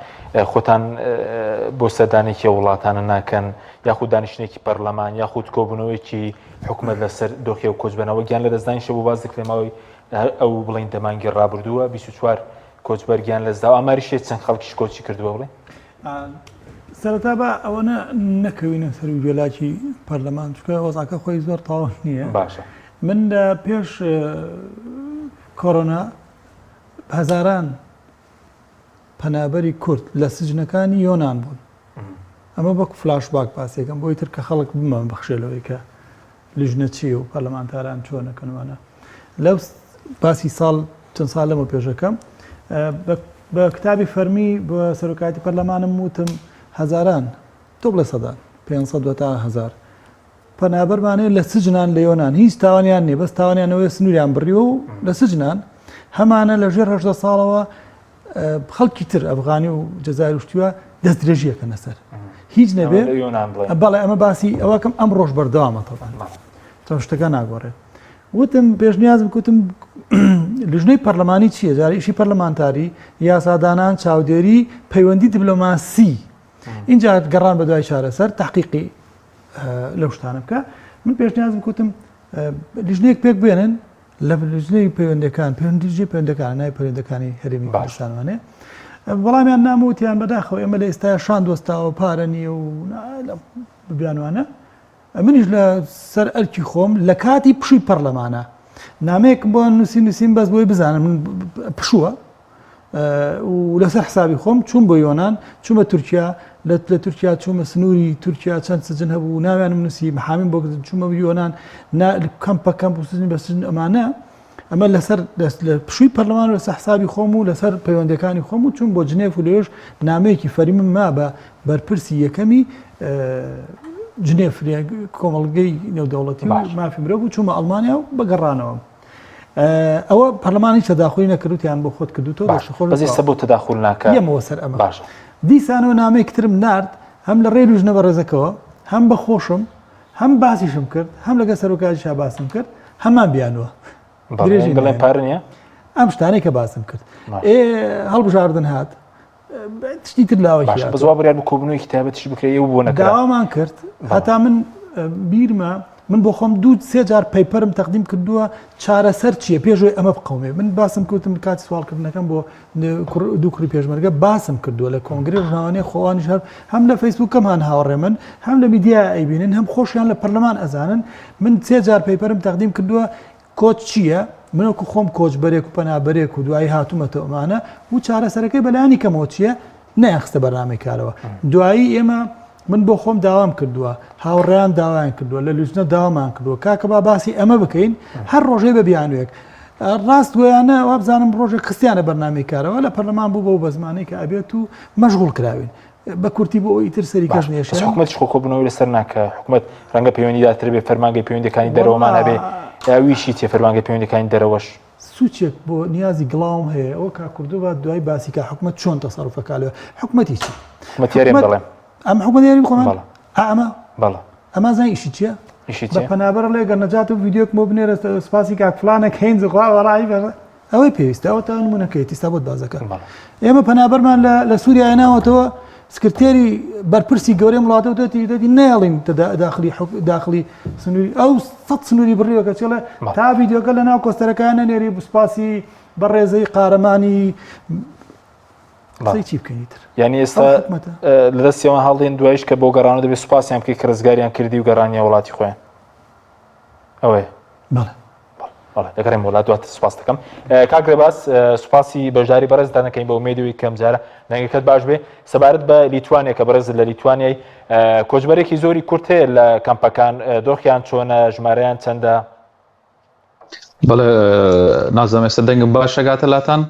Speaker 1: خۆتان بۆ سەردانێکی وڵاتانە ناکەن یاخود دانیشتێکی پەرلەمان یاخود کۆبوونەوەیەکی حکومت لەسەر دۆخی و کۆچبەرەوە گیان لە دەستدانی شەبوو باز دەکرێت ماوەی ئەو بڵین دەمانگی ڕابردووە 24 کۆچبەر گیان لەدەستداوە ئاماریش هەیە چەند خەڵکیش کۆچی کردووە بڵێ؟
Speaker 3: سەرەتا با ئەوەنە نەکەوینە سەر و گوێلاکی پەرلەمان چونکە وەزعەکە خۆی زۆر تەواو نییە
Speaker 1: باشە
Speaker 3: من لە پێش کۆرۆنا هەزاران پەنابەری کورد لە سجنەکانی یۆناان بوون ئەمە وەک فلاش باک باسێکم بۆی تر کە خەڵک بمە بەخشێ لەوەی کە لیژنە چییە و پەرلەمانتاران چۆن ئەکەن وانە لەو باسی ساڵ چەند ساڵ لەمە پێشەکەم بە کتابی فەرمی بە سەرۆکایەتی پەرلەمانم وتم هەزاران تۆ بڵێ سەدان 500 تا هزار پەنابەرمانەیە لە سجنان لە یۆناان هیچ تاوانیان نییە بەس تاوانیانەوەی سنووریان بڕیوە و لە سجنان هەمانە لە ژێر هەشدە ساڵەوە خەڵکی تر ئەفغانی و جەزایر و شتیوە دەست درێژی ئەکەنە سەر هیچ نەبێ بەڵێ ئەمە باسی ئەوەکەم ئەم ڕۆژ بەردەوامە تەبان تۆ شتەکە ناگۆڕێت وتم پێشنیازم کوتم لژنەی پەرلەمانی چییە جاریشی پەرلەمانتاری یاسادانان چاودێری پەیوەندی دیبلۆماسی اینجا گەڕان بە دوای چارەسەر تحقیقی لەو شتانە بکە من پێشنیازم کوتم لیژنەیەک پێک بێنن لە لیژنەی پەیوەندەکان پەیوەندی پەیوەندەکان نای پەیوەندەکانی هەرێمی کوردستانوانێ وەڵامیان ناموتیان بەداخەوە ئێمە لە ئێستا شان دۆستاوە پارە نییە و بیانوانە منیش لە سەر ئەرکی خۆم لە کاتی پشووی پەرلەمانە نامەیەکم بۆ نووسی نووسیم بەس بۆی بزانم من پشووە و لەسەر حسابی خۆم چوون بۆ یۆناان چوومە تورکیا لە تورکیا چوومە سنووری تورکیا چەند سجن هەبوو ناویانم نووسی محامیم بۆ چوومە یۆناان کەمپە کەمپ و سجن بە سجن ئەمانە ئەمە لەسەر دەست لە پشووی پەرلەمان لەسەر حسابی خۆم و لەسەر پەیوەندەکانی خۆم و چوون بۆ جنێف و لەوێش نامەیەکی فەرمیم ما بە بەرپرسی یەکەمی جنێف کۆمەڵگەی نێودەوڵەتی و مافی مرۆڤ و چوومە ئەڵمانیا و بەگەڕانەوە. ئەوە پەرلەمان هیچ تەداخولی نەکردوتیان بۆ خۆت کردوتەوە
Speaker 1: باشە خۆش بەس ئێستا بۆ تەداخول ناکات
Speaker 3: یەمەوە سەر ئەمە باشە دیسانەوە نامەیەکی ترم نارد هەم لە ڕێی لیژنە بەڕێزەکەوە هەم بە خۆشم هەم باسیشم کرد هەم لەگەڵ سەرۆکایەتیشا باسم کرد هەمان بیانوە
Speaker 1: درێژی بڵێن پارە نییە
Speaker 3: ئەم شتانەی کە باسم کرد ئێ هەڵبژاردن هات شتی تر لاوەکی
Speaker 1: باشە بەس وا بڕیار بوو کۆبوونەوەیەکی تایبەتیش بکرێ ئێوە بۆ نەکرا
Speaker 3: داوامان کرد هەتا من بیرمە من بۆ خۆم دوو سێ جار پەیپەرم تەقدیم کردووە چارەسەر چییە پێشەوەی ئەمە بقەومێ من باسم کردم کاتی سواڵکردنەکەم بۆ دوو کوڕی پێشمەرگە باسم کردووە لە کۆنگری ڕژاوانەی خۆوانیش هەر هەم لە فەیسبوکەم هەن هاوڕێ من هەم لە میدیا ئەیبینن هەم خۆشیان لە پەرلەمان ئەزانن من سێ جار پەیپەرم تەقدیم کردووە کۆچ چییە؟ من وەکو خۆم کۆچبەرێک و پەنابەرێک و دوایی هاتوومەتەوە ئەمانە و چارەسەرەکەی بەلایەنی کەمەوە چییە؟ نەیانخستە بەرنامەی کارەوە. دوایی ئێمە. من بۆ خۆم داوام کردووە، هاوڕێیان داوایان کردووە، لە لوجنە داوامان کردووە کاکە با باسی ئەمە بکەین، هەر ڕۆژەی بە بیانوویەک. ڕاستگۆیانە وابزانم ڕۆژێک خستیانە بەرنامەی کارەوە لە پەرلەمان بوو بەو بەزمانەی کە ئەبێت و مەشغوڵ کراوین. بە کورتی بۆ ئەوەی ئیتر سەری کەس
Speaker 1: باش بەس
Speaker 3: نێشێنم.
Speaker 1: حکومەتیش خۆ کۆبوونەوەی لەسەر ناکا حکومەت ڕەنگە پەیوەندیدارتر بێ فەرمانگەی پەیوەندیەکانی دەرەوەمان
Speaker 3: وەڵا
Speaker 1: هەبێ ئەویشی چیە فەرمانگەی پەیوەندیەکانی دەرەوەش؟
Speaker 3: سوچێک بۆ نیازی گڵاوم هەیە ئەوە کاک کوردۆ با دوای باسی کا حکومەت چۆن تەسەروف ئەکا لەوێ حکومەتی چی؟
Speaker 1: حکومەتی هەرێم
Speaker 3: حکومەت
Speaker 1: دەڵێم.
Speaker 3: ئەم حکومەتی هەرێمی خۆمان
Speaker 1: بەڵێ.
Speaker 3: ئا ئەمە؟
Speaker 1: بەڵێ.
Speaker 3: ئەمە ئەزانی ئیشی چییە؟
Speaker 1: ئیشی
Speaker 3: بە
Speaker 1: چییە؟
Speaker 3: پەنابەر ئەڵێ گەر نەجات و ڤیدیۆکم بۆ بنێرە سوپاسی کاک فڵانە کەین خوا وەڕایی بە ئەوەی پێویستە ئەوە تا نمونەکەیەتی ئیستا بۆت باس دەکەم.
Speaker 1: بەڵێ.
Speaker 3: ئێمە پەنابەرمان لە لە سووریا هێناوەتەوە سکرتێری بەرپرسی گەورەی وڵاتە وتێتی وتێتی نەیەڵین داخلی داخلی سنووری ئەو سەد سنووری بڕیوە کە چێڵێ تا ڤیدیۆکە لە ناو کۆستەرەکان نەنێری سوپاسی بەڕێزەی قارەمانی قسەی چی بکەین تر
Speaker 1: یعنی ئێستا لە دەستیەوە هەڵدێن دوایش کە بۆ گەڕانەوە دەبێت سوپاسیان بکەی کە ڕزگاریان کردی و گەڕانیە وڵاتی خۆیان ئەوەیە
Speaker 3: بەڵێ
Speaker 1: بەڵێ دەگەڕێم وڵات دواتر سوپاس دەکەم کاک ڕێباز سوپاسی بەشداری بەڕێزتان دەکەین بە ئومێدەوەی کەم جارە دەنگەکەت باش بێ سەبارەت بە لیتوانیا کە بەڕێز لە لیتوانیای کۆچبەرێکی زۆری کورد هەیە لە کەمپەکان دۆخیان چۆنە ژمارەیان چەندە
Speaker 5: بەڵێ نازانم ئێستا دەنگم باش ئەگاتە لاتان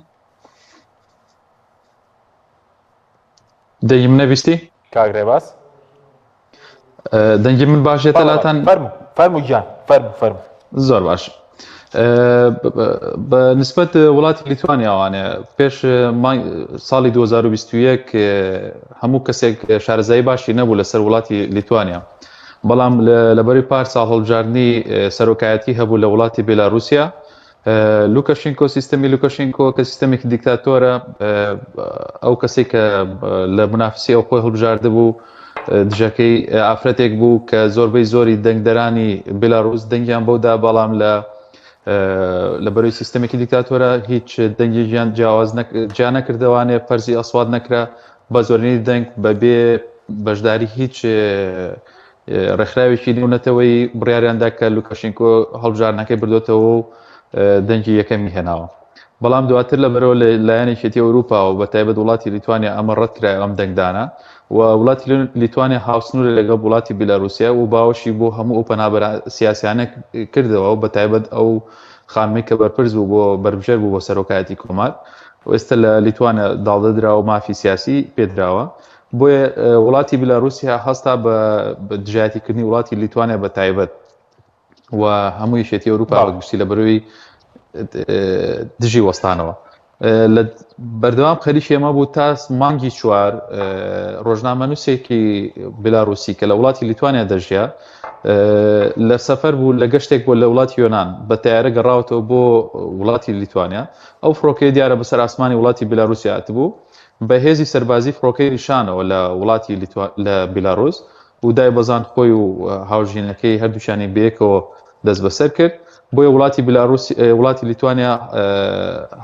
Speaker 5: دەنگی من نەبیستی؟
Speaker 1: کاک ڕێباز
Speaker 5: دەنگی من باش دێتە لاتان؟
Speaker 1: فەرموو فەرموو گیان فەرموو فەرموو
Speaker 5: زۆر باش بە نسبەت وڵاتی لیتوانیاوانێ پێش ساڵی 2021 هەموو کەسێک شارەزایی باشی نەبوو لەسەر وڵاتی لیتوانیا بەڵام لەبەری پار ساڵ هەڵبژاردنی سەرۆکایەتی هەبوو لە وڵاتی بێلاروسیا لوکاشینکۆ سیستەمی لوکاشینکۆ کە سیستەمێکی دیکتاتۆرە ئەو کەسێک کە لە منافسی ئەو خۆی هەڵبژاردە بوو دژەکەی ئافرەتێک بوو کە زۆربەی زۆری دەنگدەرانی بێلاروس دەنگیان بەودا بەڵام لە لە بەرەی سیستەمێکی دیکتاتۆرە هیچ دەنگێکیان جیاواز جیا نەکردەوانێ فەرزی ئەسوات نەکرا بە زۆرینەی دەنگ بەبێ بەشداری هیچ ڕێکخراوێکی نێونەتەوەیی بڕیاریان دا کە لوکاشینکۆ هەڵبژاردنەکەی بردۆتەوە و دەنگی یەکەمی هێناوە. بەڵام دواتر لەبەرەوە لە لایەن یەکێتی ئەوروپاوە بە تایبەت وڵاتی لیتوانیا ئەمە ڕەتکرایەوە ئەم دەنگدانە و وڵاتی لیتوانیا هاوسنوورە لەگەڵ وڵاتی بیلاروسیا و باوەشی بۆ هەموو ئەو پەنابەرە سیاسیانە کردەوە بە تایبەت ئەو خانمەی کە بەرپرس بوو بۆ بەربژێر بوو بۆ سەرۆکایەتی کۆمار و ئێستا لە لیتوانیا داڵدە دراوە و مافی سیاسی پێدراوە. بۆیە وڵاتی بلاروسیا هەستا بە دژایەتیکردنی وڵاتی لیتوانیا بە تایبەت و هەموو یەکێتی ئەوروپا بە گشتی لە بەرەوەی دژی وەستانەوە لە بەردەوام خەریکی ئێمە بوو تا مانگی چوار ڕۆژنامەنووسێکی بلاروسی کە لە وڵاتی لیتوانیا دەژیا لە سەفەر بوو لە گەشتێک بۆ لە وڵاتی یۆناان بە تیارە گەڕاوەتەوە بۆ وڵاتی لیتوانیا ئەو فڕۆکەی دیارە بەسەر ئاسمانی وڵاتی بلاروسیا بوو بە هێزی سەربازی فڕۆکەی نیشانەوە لە وڵاتی لە بیلاروس و دایبەزاند خۆی و هاوژینەکەی هەردووکیانی بەیەکەوە دەستبەسەر کرد بۆیە وڵاتی بیلاروس وڵاتی لیتوانیا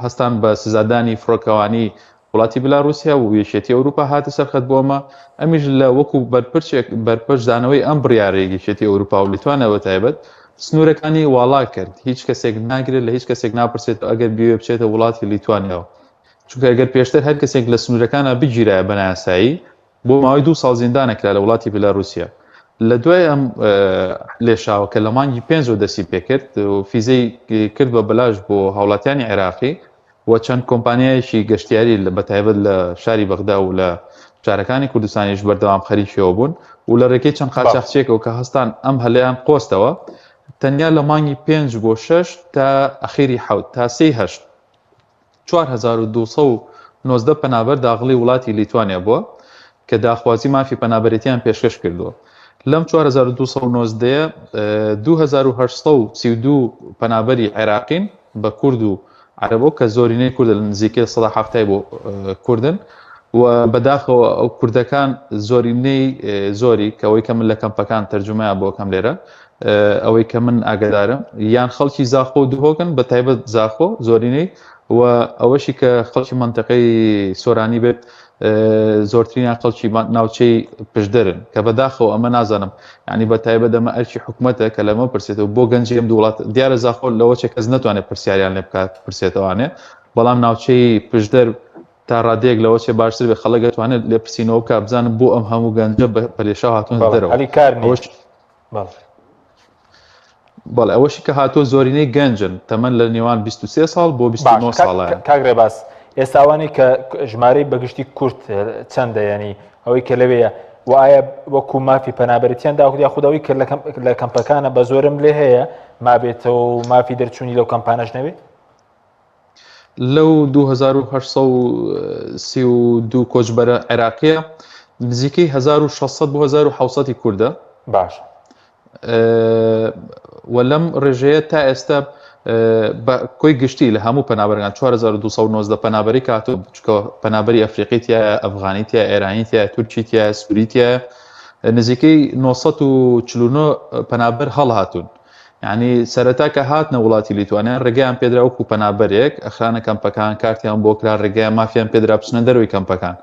Speaker 5: هەستان بە سزادانی فڕۆکەوانی وڵاتی بلاروسیا و یەکێتی ئەوروپا هاتە سەرخەت بۆ ئەمە ئەمیش لە وەکو بەرپرچێک بەرپەرچدانەوەی ئەم بڕیارەی یەکێتی ئەوروپا و لیتوانیا بە تایبەت سنوورەکانی واڵا کرد هیچ کەسێک ناگرێت لە هیچ کەسێک ناپرسێت ئەگەر بیەوێ بچێتە وڵاتی لیتوانیاوە چونکە ئەگەر پێشتر هەر کەسێک لە سنوورەکانا بگیرایە بە نایاسایی بۆ ماوەی دوو ساڵ زیندان ئەکرا لە وڵاتی بێلاروسیا. لە دوای ئەم لێشاوە کە لە مانگی پێنجەوە دەستی پێکرد و فیزەی کرد بە بەلاش بۆ هاوڵاتیانی عێراقی و چەند کۆمپانیایەکی گەشتیاری بە تایبەت لە شاری بەغدا و لە شارەکانی کوردستانیش بەردەوام خەریکیەوە بوون و لە ڕێگەی چەند قاچاخچیەکەوە کە هەستان ئەم هەلەیان قۆستەوە تەنیا لە مانگی پێنج بۆ شەش تا ئەخیری حەوت تا سێی هەشت 4219 پەنابەر داغڵی وڵاتی لیتوانیا بووە کە داخوازی مافی پەنابەرێتیان پێشکەش کردووە. لەم 4219 2832 پەنابەری عێراقین بە کورد و عەرەبەوە کە زۆرینەی کوردە لە نزیکەی 70 بۆ کوردن و بەداخەوە ئەو کوردەکان زۆرینەی زۆری کە ئەوەی کە من لە کەمپەکان تەرجومەیان بۆ کەم لێرە ئەوەی کە من ئاگدارم یان خەڵکی زاخۆ و دهۆکن بە تایبەت زاخۆ زۆرینەی و ئەوەشی کە خەڵکی منتەقەی سۆرانی بێت زۆرترینیان خەڵکی ناوچەی پشدەرن کە بەداخەوە ئەمە نازانم ینی بە تایبەت ئەمە ئەرکی حکوومەتە کە لەمە پرسێتەوە بۆ گەنجی ئەم دووڵات دیارە زاخۆ لەوە چێ کەس نتوانێت پرسیاریان لێ بکات پرسێتەوانێ بەڵام ناوچەی پشدەر. تا ڕادەیەک لەوە چێ باشتر بێ خەڵک ئەتوانێت لێپرسینەوە بکات بزانن بۆ ئەم هەموو گەنجە بە لێشاو هاتوونەتە
Speaker 1: بەڵێ
Speaker 5: دەرەوە
Speaker 1: هەلی کار نییە
Speaker 5: ئەوەش
Speaker 1: بەڵێ.
Speaker 5: بەڵێ ئەوەشی کە هاتووە زۆرینەی گەنجن تەمەن لە نێوان 23 ساڵ بۆ
Speaker 1: باش
Speaker 5: 29
Speaker 1: کاک
Speaker 5: ساڵایە.
Speaker 1: کاک ڕێباز ئێستا ئەوانەی کە ژمارەی بەگشتی کورد چەندە یعنی ئەوەی کە لەوەیە و ئایا وەکو مافی پەنابەرێتیان داخود یاخود ئەوەی کە لە کەمپەکانە بە زۆرم لێ هەیە مابێتەوە و مافی دەرچوونی لەو کەمپانەش نەبێ؟
Speaker 5: لەو 2832 کۆچبەرە عێراقیە نزیکەی 1600 بۆ 1700 ی کوردە.
Speaker 1: باشە.
Speaker 5: و لەم ڕێژەیە تا ئێستا بە کۆی گشتی لە هەموو پەنابەرەکان 4219 پەنابەری کاتۆ چکە پەنابەری ئەفریقی تایە ئەفغانی تایە ئێرانی تایە تورکی تایە سووری تایە نزیکەی 949 پەنابەر هەڵهاتوون یعنی سەرەتا کە هاتنە وڵاتی لیتوانیا ڕێگەیان پێدرا وەکو پەنابەرێک ئەخرانە کەمپەکان کارتیان بۆ کرا ڕێگەیان مافیان پێدرا بچنە دەروی کەمپەکان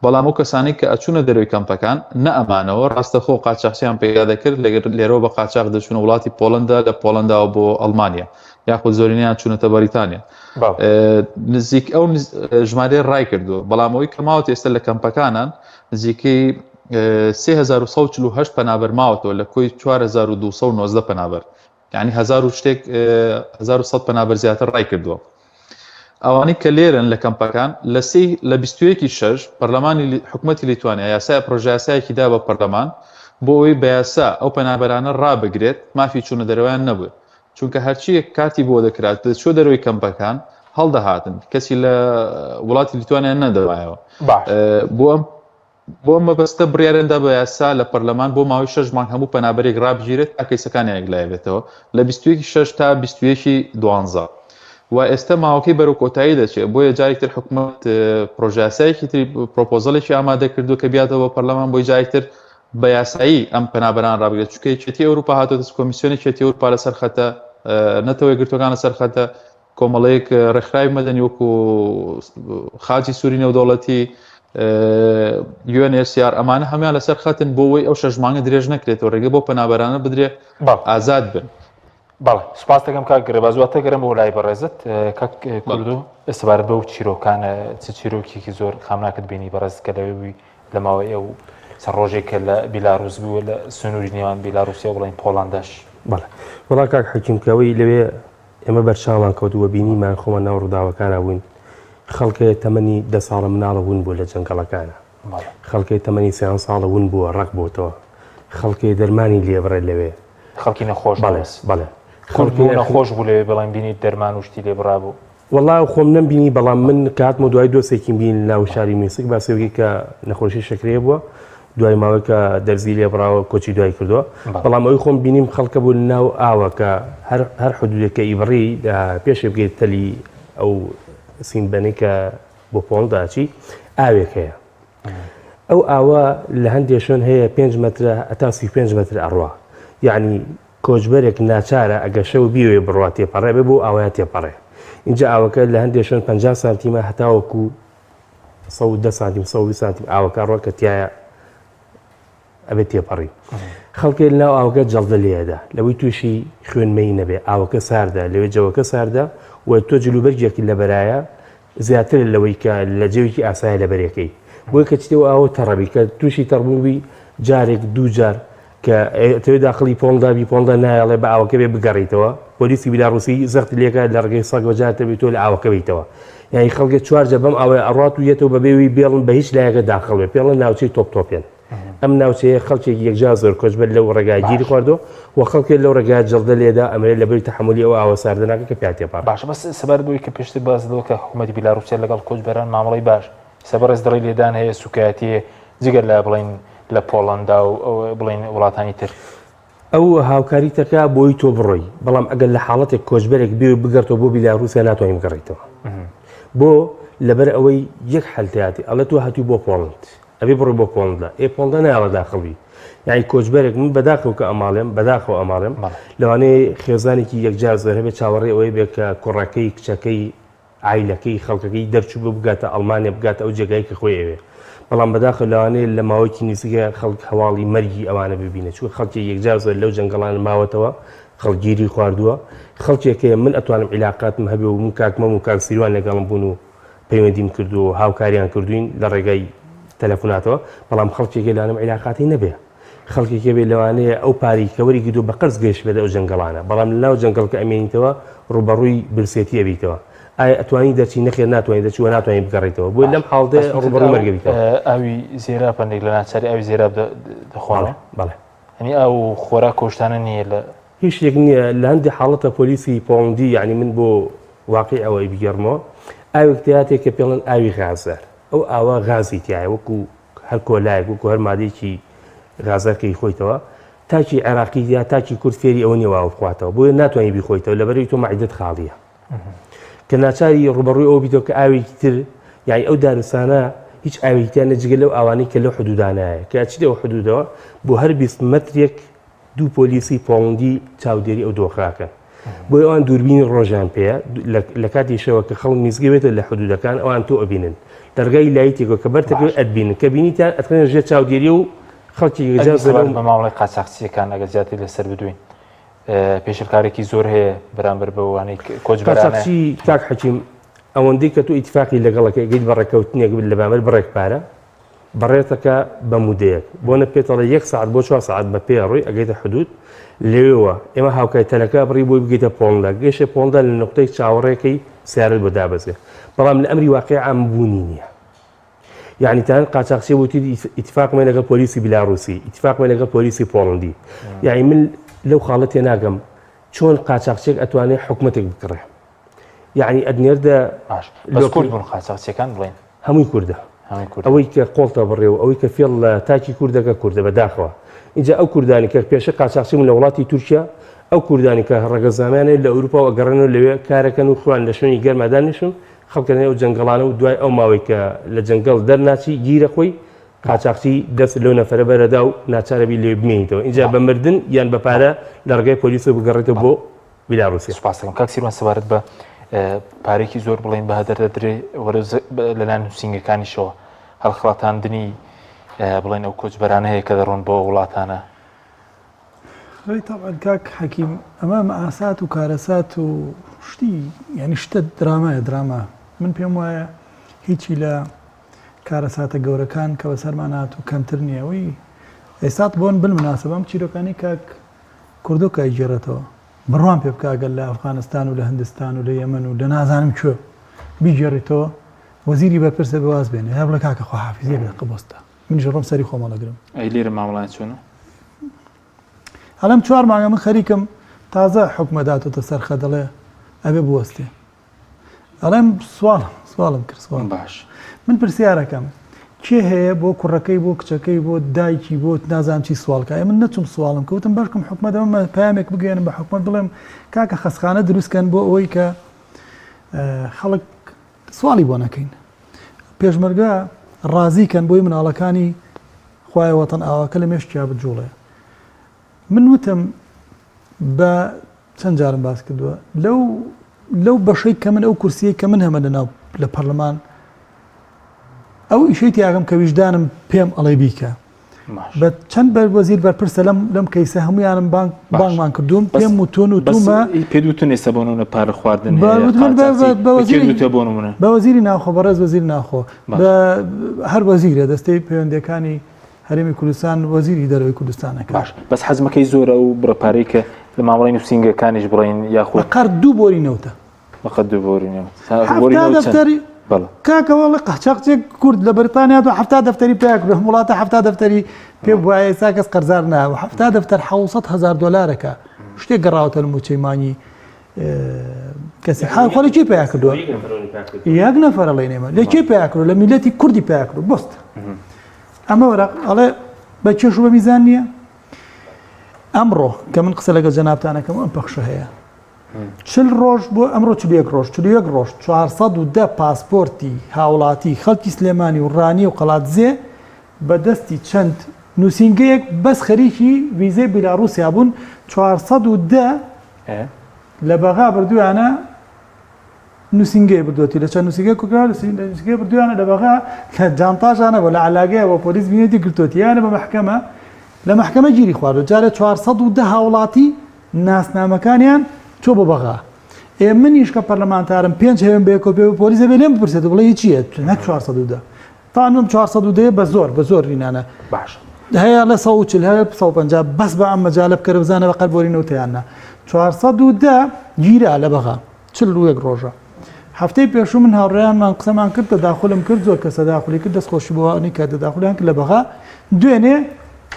Speaker 5: بەڵام ئەو کەسانەی کە ئەچوونە دەرەوەی کەمپەکان نەئەمانەوە، ڕاستەخۆ قاچاخچیان پەیدا دەکرد، لێرەوە بە قاچاخ دەچوونە وڵاتی پۆڵەندا، لە پۆڵەنداوە بۆ ئەڵمانیا، یاخود زۆرینەیان چوونەتە بەریتانیا. نزیک ئەو ژمارەیە ڕای کردووە، بەڵام ئەوەی کە ماوەتە ئێستا لە کەمپەکانان نزیکەی 3148 پەنابەر ماوەتەوە لە کۆی 4219 پەنابەر. یعنی هەزار و شتێک 1100 پەنابەر زیاتر ڕای کردووە. ئەوانەی کە لێرەن لە کەمپەکان لە سێی لە 21 شەش پەرلەمانی حکومەتی لیتوانیا یاسای پرۆژەیاسایەکی دا بە پەرلەمان بۆ ئەوەی بە یاسا ئەو پەنابەرانە ڕابگرێت مافی چوونە دەرەوەیان نەبوو چونکە هەرچیەک کارتی بۆ دەکرات دەچوە دەرەوەی کەمپەکان هەڵدەهاتن کەسی لە وڵاتی لیتوانیا نەدەوایەوە بۆ ئەم بۆ ئەم مەبەستە بڕیاریان دا بە یاسا لە پەرلەمان بۆ ماوەی شەش مانگ هەموو پەنابەرێک ڕابگیرێت تا کەیسەکانیان یەکلایی بێتەوە لە 21 شەش تا 21 دوانزە و ئێستا ماوەکەی بەرەو کۆتایی دەچێت بۆیە جارێک تر حکومەت پرۆژاسایەکی تری پرۆپۆزەلێکی ئامادە کردو کە بیاتەوە بە پەرلەمان بۆی جارێک تر بە یاسایی ئەم پەنابەران ڕابگرێت چونکە یەکێتی ئەوروپا هاتۆتە کۆمیسیۆنی یەکێتی ئەوروپا لەسەر خەتە نەتەوە یەکگرتووەکان لەسەر خەتە کۆمەڵەیەک ڕێکخراوی مەدەنی وەکو خاچی سووری نێودەوڵەتی UNHCR ئەمانە هەموان لەسەر خەتن بۆ ئەوەی ئەو شەش مانگە درێژ نەکرێتەوە ڕێگە بۆ پەنابەرانە بدرێ ئازاد بن.
Speaker 1: بەڵێ سوپاس دەکەم کاک ڕێباز واتە گەرم بۆ لای بەڕێزت کاک کوردو سەبارەت بەو چیرۆکانە چ چیرۆکێکی زۆر خامناکت بینی بەڕێز کە لەوێ بووی لە ماوەی ئەو چەند ڕۆژێک کە لە بیلاروس بووە لە سنووری نێوان بیلاروسیا و بڵێن پۆڵنداش
Speaker 4: بەڵێ وەڵا کاک حەکیم کەوەی لەوێ ئێمە بەرچاومان کەوت و بینیمان خۆمان ناو ڕووداوەکانا بووین، خەڵکێ تەمەنی دە ساڵە مناڵە ون بووە لە جەنگەڵەکانا، خەڵکێ تەمەنی سیان ساڵە ون بووە ڕەق بۆتەوە، خەڵکێ دەرمانی لێ بڕێ لەوێ.
Speaker 1: خەڵکی نەخۆش
Speaker 4: بەڵێ بەڵێ
Speaker 1: خەڵکی نەخۆش بوو لەوێ بڵێن بینیت دەرمان و شتی لێ بڕابوو.
Speaker 4: وەڵا خۆم نەمبینی بەڵام من کە هاتمەوە دوای دۆستێکیم بینی لە ناو شاری مینسک باسی ئەوەی کە نەخۆشی شەکرەیە بووە دوای ماوەی کە دەرزی لێ بڕاوە کۆچی دوای کردووە بەڵام ئەوی خۆم بینیم خەڵکە بوو ناو ئاوە کە هەر هەر حدودێک کە ئیبڕی پێشێ بگەیت تەلی ئەو سیمبەنەی کە بۆ پۆڵندا ئەچی ئاوێک هەیە ئەو ئاوە لە هەندێک شوێن هەیە 5 مەترە هەتا 35 مەتر ئەڕوا یعنی کۆچبەرێک ناچارە ئەگەر شەو بیەوێ بڕوا تێپەڕێ بێ بۆ ئاوایە تێپەڕێ ئینجا ئاوەکە لە هەندێک شوێن 50 سانتیمە هەتاوەکو 110 سانتیم 120 سانتیم ئاوەکە ڕۆ کە تایە ئەبێت تێپەڕی خەڵکێ ناو ئاوەکە جەڵدە لێدا لەوەی تووشی خوێنمەی نەبێ ئاوەکە ساردە لەوێ جەوەکە ساردە و تۆ جلوبەرگێکی لەبەرایە زیاترە لەوەی کە لە جەوێکی ئاسایە لەبەرەکەی بۆیە کە چیتەوە ئاوە تەڕەبی کە تووشی تەڕبووی جارێک دوو جار کە ئەتەوێ داخڵی پۆڵندا بی پۆڵندا نایەڵێ بە ئاوەکە بێ بگەڕیتەوە پۆلیسی بیلاڕوسی زەخت لێکا لە ڕێگەی سەگەوە جار دەبێت تۆ لە ئاوەکە بیتەوە یانی خەڵکێ چوار جار بەم ئاوەیە ئەڕات و یەتەوە بەبێ وی بێڵن بە هیچ لایەکە داخڵ بێ پێڵن ناوچەی تۆپ تۆپێن ئەم ناوچەیە خەڵکێکی یەکجار زۆر کۆچبەر لەو ڕێگا گیری خواردووە و خەڵکێ لەو ڕێگا جەڵدە لێدا ئەمرێ لەبەری تەحەمولی ئەو ئاوە ساردە ناکە کە پیا تێپەڕێ.
Speaker 1: باشە بەس سەبارەت بەوەی کە پێشتر باست لەوە کە حکوومەتی بیلاروسیا لەگەڵ کۆچبەران مامەڵەی باش ئێستا بەڕێز دەڵێی لێدان هەیە سوکایەتی هەیە جگە لە بڵێین لە پۆڵەندا و بڵێین وڵاتانی تر.
Speaker 4: ئەو هاوکاری تەکا بۆی تۆ بڕۆی بەڵام ئەگەر لە حاڵەتێک کۆچبەرێک بێ بگەڕتەوە بۆ بیلاروسیا ناتوانانی بگەڕیتەوە بۆ لەبەر ئەوەی یەک حەلتیاتی ئەڵێ تۆ هاتووی بۆ پۆڵند ئەبێ بڕۆی بۆ پۆڵندا ئێ پۆڵندا نایەڵە داخڵ بی یعنی کۆچبەرێک من بەداخەوە کە ئەماڵێم بەداخەوە ئەماڵێم لەوانەیە خێزانێکی یەکجار زۆر هەبێت چاوەڕێ ئەوەی بێ کە کوڕەکەی کچەکەی عایلەکەی خەڵکەکەی دەرچوو بێ بگاتە ئەڵمانیا بگاتە ئەو جێگای کە خۆی ئەوێ بەڵام بەداخەوە لەوانەیە لە ماوەیەکی نزیکە خەڵک هەواڵی مەرگی ئەوانە ببینێت چونکە خەڵکی یەکجار زۆر لەو جەنگەڵانە ماوەتەوە خەڵک گیری خواردووە خەڵکێک هەیە من ئەتوانم عیلاقاتم هەبێ و من کاک مەم و کاک سیروان لەگەڵم بوون و. پەیوەندیم کردو هاوکاریان کردوین لە ڕێگای تەلەفوناتەوە بەڵام خەڵکێکی لانم عیلاقاتی نەبێ خەڵکێکی بێ لەوانەیە ئەو پاری کە وەری گردووە بە قەرز گەیشتبێتە ئەو جەنگەڵانە بەڵام لە ناو جەنگەڵ کە ئەمێنیتەوە ڕووبەڕووی برسێتی ئەبیتەوە ئایا ئەتوانی دەرچی نەخێر ناتوانانی دەچی و ناتوانانی بگەڕیتەوە بۆی لەم حاڵدێ ڕووبەڕووی مەرگە بیتەوە
Speaker 1: ئاوی زێرا پەندێک لە ناچاری ئاوی زێراب دەخۆنەوە
Speaker 4: بەڵێ
Speaker 1: هەنی ئاو و خۆراک و شتانە نییە لە
Speaker 4: هیچ شتێک نییە لە هەندێک حاڵەتە پۆلیسی پۆڵندی یعنی من بۆ واقعی ئەوەی بگێڕمەوە ئاوێک تیاتێک کە پێڵن ئاوی غازدار ئەو ئاوە غازی تایە وەکو هەر کۆلایەک وەکو هەر مادەیەکی غازدار کە خۆیتەوە تاکی عێراقی یا تاکی کورد فێری ئەوە نییە واوە بخواتەوە بۆیە ناتوانانی بیخۆیتەوە لەبەرەوەی تۆ مەعیدەت خاڵیە کە ناچاری ڕوبەڕووی ئەوە بیتەوە کە ئاوێکی تر یعنی ئەو دارستانە هیچ ئاوێکی تیان جگە لەو ئاوانەی کە لەو حدودانایە کە ئەچیت ئەو حدودەوە بۆ هەر 20 مەترێک دوو پۆلیسی پۆڵندی چاودێری ئەو دۆخاکەن بۆی ئەوان دووربینی ڕۆژیان پێیە لە کاتی شەوە کە خەڵک میزگە بێتە لە حدودەکان ئەوان تۆ ئەبینن دەرگای لایتێکەوە کە بەرتەکەوێت ئەتبینن کە بینیتیان ئەتخەنە ژێر چاودێری و خەڵکی
Speaker 1: گەجا زەرەر بە مامەڵەی قاچاخچیەکان ئەگەر زیاتر لەسەر بدوین پێشلکارێکی زۆر هەیە بەرامبەر بە وانەی کۆچبەرانە.
Speaker 4: قاچاخچی کاک حەکیم ئەوەندەی کە تۆ ئیتفاقی لەگەڵەکەی ئەگەیت بە ڕێککەوتنێک لە بەرامبەر بڕێک پارە بەڕێتەکە بە مودەیەک بۆ نە پێتەڵێ یەک سەعات بۆ چوار سەعات بە پێ ڕۆی ئەگەیتە حدود لەوێوە ئێمە هاوکاری تەلەکە بڕی بۆی بگەیتە پۆڵندا گەیشتە پۆڵندا لە نوقتەی چاوەڕێکەی سیارەت بۆ دابەزێ بەڵام لە ئەمری واقع ئەم بوونی نییە یعنی تان قاچاقچی وتی ئیتفاقمە لەگەڵ پۆلیسی بیلاڕوسی ئیتفاقمە لەگەڵ پۆلیسی پۆڵندی یعنی من لەو خاڵە تێناگەم چۆن قاچاقچێک ئەتوانێت حکومەتێک بکڕێ یعنی ئەدنێردە
Speaker 1: باش بەس کورد بوون قاچاقچیەکان بڵێن
Speaker 4: هەمووی کوردە ئەوەی کە قۆڵتە بڕێ و ئەوەی کە فێڵ لە تاکی کوردەکە کوردە بەداخەوە اینجا ئەو کوردانی کە پێشە قاچاقچی بوون لە وڵاتی تورکیا ئەو کوردانی کە ڕەگەزنامەیان لە ئەوروپا و ئەگەڕێنەوە لەوێ کارەکەن و خۆیان لە شوێنی گەرما دانیشن خەڵکە نێو جەنگەڵانە و دوای ئەو ماوەی کە لە جەنگەڵ دەرناچی گیرە خۆی قاچاقچی دەست لەو نەفەرە بەرەدا و ناچارە بی لێ بمێنیتەوە اینجا بە مردن یان بە پارە لە ڕێگای پۆلیسەوە بگەڕێتەوە بۆ بیلاڕوسیا.
Speaker 1: سوپاس دەکەم کاک سیروان سەبارەت بە پارێکی زۆر بڵێن بە هەدەر دەدرێ لەلایەن نووسینگەکانیشەوە هەڵخڵاتاندنی بڵێن ئەو کۆچبەرانە هەیە کە دەڕۆن بۆ وڵاتانە
Speaker 3: ڕێی تەبعەن کاک حەکیم ئەمە مەئاسات و کارەسات و شتی یعنی شتە درامایە دراما من پێم وایە هیچی لە کارەساتە گەورەکان کە بەسەرمان هاتوو کەمتر نییە ئەوەی ئێسات بۆن بالمناسبە ئەم چیرۆکانی کاک کوردۆ کە ئەیگێڕێتەوە بڕوام پێ بکە ئەگەر لە ئەفغانستان و لە هندستان و لە یەمەن و لە نازانم کوێ بیگێڕیتەوە وەزیری بەرپرسە بێ واز بێنێ هەر بڵێ کاکە خواحافیز یەک دەقە بۆستە منیش ڕۆم سەری خۆم هەڵەگرم.
Speaker 1: ئەی لێرە مامەڵەیان چۆنە؟
Speaker 3: ئەڵێم چوار مانگە من خەریکم تازە حوکمە داتۆتە سەر خە دەڵێ ئەبێ بوەستێ ئەڵێم سواڵم سواڵم کرد سواڵ
Speaker 1: باش
Speaker 3: من پرسیارەکەم کێ هەیە بۆ کوڕەکەی بۆ کچەکەی بۆ دایکی بۆ نازانم چی سواڵکە من نەچوم سواڵم کەوتم بەشکم حکومەت ئەمە پامێک بگەێنم بە حکومەت بڵێم کاکە خەسخانە دروستکەن بۆ ئەوەی کە خەڵک سواڵی بۆ نەکەین پێشمەرگە ڕازی کەن بۆی مناڵەکانی خوایە وەتەن ئاواکە لە مێشکیا بجوڵێ من وتم بە چەند جارم باس کردووە لەو لەو بەشەی کە من ئەو کورسیەی کە من هەمە لەناو لە پەرلەمان ئەو ئیشەی تیاگەم کە ویژدانم پێم ئەڵێ بیکە بە چەند بەر وەزیر بەرپرسە لەم لەم کەیسە هەمویانم بانگ بانگمان کردووم پێم وتون و تومە
Speaker 1: پێ دوتن ئێستا بۆ نمونە پارە خواردن بۆ نمونە
Speaker 3: بە وەزیری ناوخۆ بەڕێز وەزیر ناوخۆ بە هەر وەزیرە دەستەی پەیوەندەکانی هەرێمی کوردستان وەزیری دەرەوەی کوردستانەکە
Speaker 1: باش بەس حەزمەکەی زۆرە و بڕە پارەی کە لە مامەڵی نووسینگەکانیش بڵین یاخود
Speaker 3: قەر دوو بۆری نەوتە
Speaker 1: بەقەد دوو بۆری نەوت
Speaker 3: دەفتەری کاکە وەڵی قاچاقچێک کورد لە بەریتانیا دو هەفتا دەفتەری پێ کرد وڵاتە هەفتا دەفتەری پێ بواە ئێستا کەس قەرزار ناوە هەفتا دەفتەر حوسەد هەزار دۆلارەکە شتێک گەڕاوەتە لە موچەی مانگی کەسی حال خۆ لە کێ پیا کردووە یەک نەفەرە ڵێن ئێمە لە کێ پیا کردووە لە میلەتی کوردی پیا کردووە بۆست ئەمە وەرەق ئەڵێ بە کێش و بە میزان نییە ئەمڕۆ کە من قسە لەگەڵ جەنابتانەکەم ئەم پەخشە هەیە چل ڕۆژ بۆ ئەمڕۆ 41 ڕۆژ 41 ڕۆژ 410 پاسپۆرتی هاوڵاتی خەڵکی سلێمانی و ڕانیە و قەڵادزێ بە دەستی چەند نووسینگەیەک بەس خەریکی ویزەی بیلاڕوسیا بوون 410 لە بەغا بردویانە نووسینگەی بردوەتی لە چەند نووسینگەی کوکرا نووسینگەی بردویانە لە بەغا لە جانتاژانە بۆ لە علاگەیە بۆ پۆلیس بینێتی گرتوەتی یانە بە مەحکەمە لە مەحکەمە گیری خواردو جارێ 410 هاوڵاتی ناسنامەکانیان چۆ بۆ بەغا. ئێ منیش کە پەرلەمانتارم پێنج هەوێن بەیەکەوە پێ بە پۆلیس ئەبێ لێم بپرسێت و بڵێ هی چییە نەک 410 تا ئەم 410 بە زۆر بە زۆر رینانە
Speaker 1: باشە
Speaker 3: هەیە لە 140 هەیە 150 بەس بە ئەم مەجالە بکەرە بزانە بە قەر بۆری نەوتیان نا 410 گیرا لە بەغا 41 ڕۆژە هەفتەی پێشوو من هاوڕێیانمان قسەمان کرد تەداخلم کرد زۆر کەس تەداخلی کرد دەست خۆشی بۆ ئەوانەی کە تەداخلیان کرد لە بەغا دوێنێ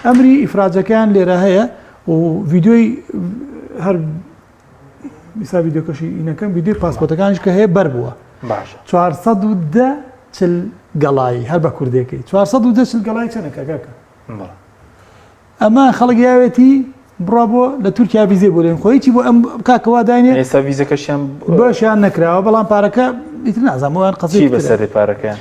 Speaker 3: ئەمری ئیفراجەکەیان لێرە هەیە و ڤیدیۆی هەر ئیسا ڤیدیۆکەشی ئینەکەم ڤیدیۆی پاسپۆرتەکانیش کە هەیە بەر بووە
Speaker 1: باشە
Speaker 3: 410 چل گەڵایی هەر بە کوردێکەی 410 چل گەڵایی چەنە کاکە ئەمە خەڵک یاوێتی بڕا بۆ لە تورکیا ڤیزەی بۆ لێن خۆی چی بۆ ئەم کاکە وا داینێ
Speaker 1: ئێستا ڤیزەکەشیان
Speaker 3: بەشیان نەکراوە بەڵام پارەکە ئیتر نازانم ئەوان قەزیە
Speaker 1: چی بەسەر پارەکەیان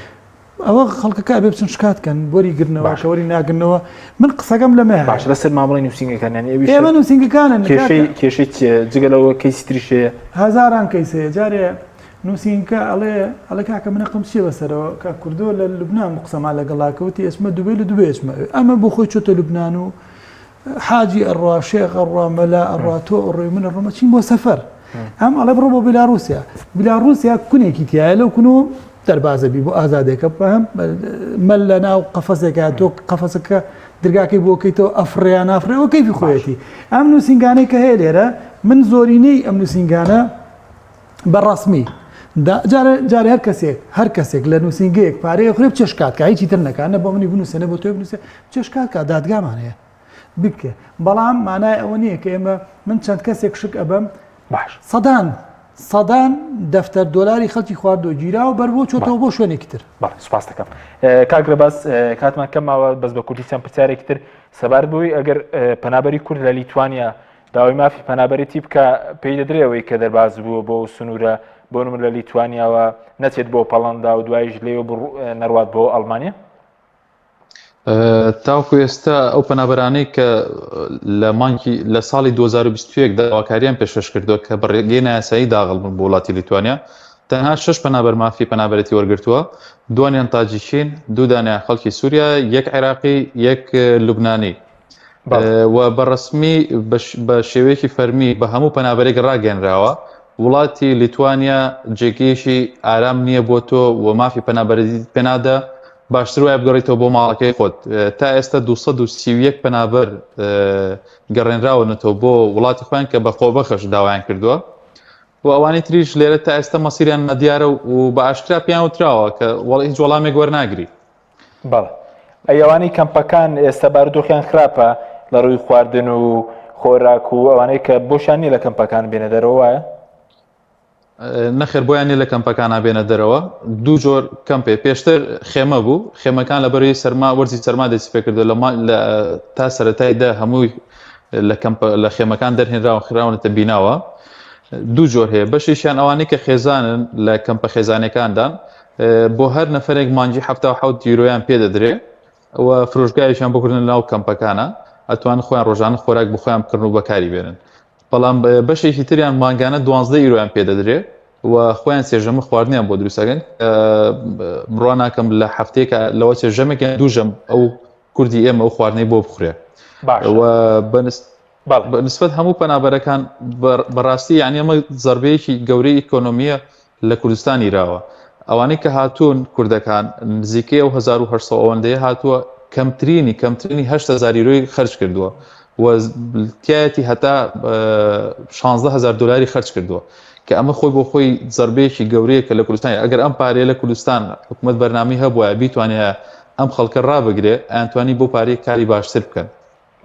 Speaker 3: ئەوە خەڵکەکە ئەبێ بچن شکات کەن بۆری گرنەوە کە وەری ناگرنەوە من قسەکەم لەمە
Speaker 1: باش لەسەر مامەڵی نووسینگەکان یانی
Speaker 3: ئەویش ئێمە نووسینگەکانن
Speaker 1: کێشەی کێشەی چیە جگە لەوە کەیسی تریش هەیە
Speaker 3: هەزاران کەیس هەیە جارێ نووسینگەکە ئەڵێ ئەڵێ کاکە من ئەقم چیە بەسەرەوە کاک کوردۆ لە لوبنان بوو قسەمان لەگەڵا کە وتی ئەچمە دوبەی لە دوبەی ئەچمە ئەوێ ئەمە بۆ خۆی چۆتە لوبنان و حاجی ئەڕوا شێخ ئەڕوا مەلا ئەڕوا تۆ ئەڕۆی من ئەڕۆمە چین بۆ سەفەر ئەم ئەڵێ بڕۆ بۆ بیلاروسیا بیلاروسیا کونێکی تایە لەو کون و دەربازە بی بۆ ئازادێکە بەم مەل لە ناو قەفەسێکە تۆ قەفەسەکە درگاکەی بۆکەیتەوە ئەفڕێیان نافڕێەوە کەیفی خۆیەتی ئەم نووسنگانەی کە هەیە لێرە من زۆرینەی ئەم نووسنگانە بە ڕەسمی جارێ جارێ هەر کەسێک هەر کەسێک لە نووسینگەیەک پارەیە خوێ بچێ شکات کا هیچی تر نەکا نە بۆ منی بنووسێ نە بۆ تۆی بنووسێ بچێ شکات کا دادگامان هەیە بکە بەڵام مانای ئەوە نییە کە ئێمە من چەند کەسێک شک ئەبەم
Speaker 1: باش
Speaker 3: سەدان سەدان دەفتەر دۆلاری خەڵکی خواردووە گیراوە بەر بۆ چۆتەوە بۆ شوێنێکی تر
Speaker 1: بەڵێ سوپاس دەکەم کاک ڕێباز کاتمان کەم ماوە بەس بە کوردی چەند پرسیارێکی تر سەبارەت بەوەی ئەگەر پەنابەری کورد لە لیتوانیا داوای مافی پەنابەرێتی بکا پێی دەدرێ ئەوەی کە دەرباز بووە بۆ ئەو سنوورە بۆ نمونە لە لیتوانیاوە نەچێت بۆ پەڵەندا و دوایش لێوە نەڕوات بۆ ئەڵمانیا؟
Speaker 5: تاوەکو ئێستا ئەو پەنابەرانەی کە لە مانگی لە ساڵی 2021 داواکاریان پێشکەش کردووە کە بە ڕێگەی نایاسایی داغڵ بوون بۆ وڵاتی لیتوانیا تەنها شەش پەنابەر مافی پەنابەرێتی وەرگرتووە دوانیان تاجیکین دوو دانیان خەڵکی سووریا یەک عێراقی یەک لوبنانی و بە ڕەسمی بە شێوەیەکی فەرمی بە هەموو پەنابەرێک ڕاگەنراوە وڵاتی لیتوانیا جێگەیەکی ئارام نییە بۆ تۆ و مافی پەنابەریت پێنادا باشتر وایە بگەڕیتەوە بۆ ماڵەکەی خۆت تا ئێستا 231 پەنابەر گەڕێنراونەتەوە بۆ وڵاتی خۆیان کە بە خۆبەخش داوایان کردووە و ئەوانی تریش لێرە تا ئێستا مەسیریان نادیارە و بە ئاشکرا پێیان وتراوە کە وەڵ هیچ وەڵامێک وەرناگری
Speaker 1: بەڵێ ئەی ئەوانەی کەمپەکان ئێستا بارودۆخیان خراپە لە ڕووی خواردن و خۆراک و ئەوانەی کە بۆشیان نییە لە کەمپەکان بێنە دەرەوە وایە؟
Speaker 5: نەخێر بۆیان نیە لە کەمپەکانە بێنە دەرەوە دوو جۆر کەمپێ پێشتر خێمە بوو خێمەکان لە بەری سەرما وەرزی سەرما دەستی پێکردو لە تا سەرەتای دە هەمووی لە کەمپ لە خێمەکان دەرهێنراوە خراونەتە بیناوە دوو جۆر هەیە بەشێکیان ئەوانەی کە خێزانن لە کەمپە خێزانەکاندان بۆ هەر نەفەرێک مانگی 77 یورۆیان پێدەدرێ و فرۆشگایشیان بۆ کردن لەناو کەمپەکانە ئەتوان خۆیان ڕۆژانە خۆراک بۆ خۆیان بکڕن و بەکاری بێنن بەڵام بەشێکی تریان مانگانە دوانزدە یورۆیان پێدەدرێ و خۆیان سێژەمە خواردنیان بۆ دروستەکەن بڕوا ناکەم لە هەفتەیەکە لەوە چێ ژەمێک یان دوو ژەم ئەو کوردی ئێمە ئەو خواردنەی بۆ بخورێ و بەنس بە نسبەت هەموو پەنابەرەکان بەڕاستی یعنی ئەمە زەربەیەکی گەورەی ئیکۆنۆمیە لە کوردستان ئیراوە ئەوانەی کە هاتوون کوردەکان نزیکەی ئەو 1800 ئەوەندەیە هاتووە کەمترینی کەمترینی 8000 یورۆی خەرج کردووە و تایەتی هەتا 16000 دلاری خەرج کردووە کە ئەمە خۆی بۆ خۆی زربەیەکی گەورەیە کە لە کوردستان ئەگەر ئەم پارەیە لە کوردستان حکوومەت بەرنامی هەبووە بیتوانێت ئەم خەڵکە ڕابگرێ ئەیانتوانی بۆ پارەی کاری باشتر بکەن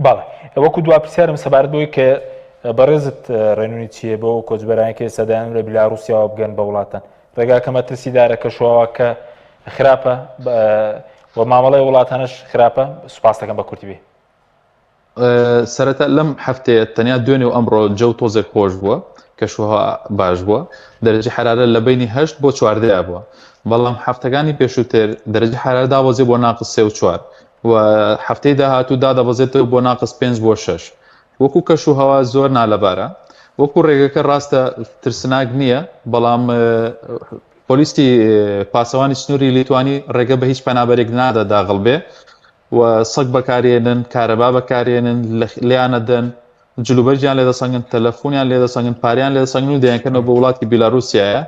Speaker 1: بەڵێ وەکو دوا پرسیارم سەبارەت بەوەی کە بەڕێزت ڕێنوونی چییە بۆ کۆچبەرانی کە ئێستا دەیانەوێت لە بیلاڕووسیاوە بگەن بە وڵاتان ڕێگاکە مەترسیدارە کەشوهەواکە خراپە و مامەڵەی وڵاتانەش خراپە سوپاس دەکەم بە کورتی بێ.
Speaker 5: سەرەتا لەم هەفتەیە تەنیا دوێنێ و ئەمڕۆ جەو تۆزێک خۆش بووە کەشوهەوا باش بووە دەرەجەی حەرارە لە بەینی هەشت بۆ چواردەیا بووە بەڵام هەفتەکانی پێشووتر دەرەجەی حەرارە دابەزیوە بۆ ناقس سێ و چوار و هەفتەی داهاتوو دادەبەزێتەوە بۆ ناقس پێنج بۆ شەش. وەکو کەش و هەوا زۆر نالەبارە. وەکو ڕێگەکە ڕاستە ترسناک نییە، بەڵام پۆلیسی پاسەوانی سنووری لیتوانی ڕێگە بە هیچ پەنابەرێک نادا داغڵ بێ و سەگ بەکارێنن، کارەبا بەکارێنن، لێیانەدەن. جلوبەرگیان لێ دەسەنگن، تەلەفونیان لێ دەسەنگن، پارەیان لێ دەسەنگن و دەیانکەنەوە بۆ وڵاتی بیلاروسیایە.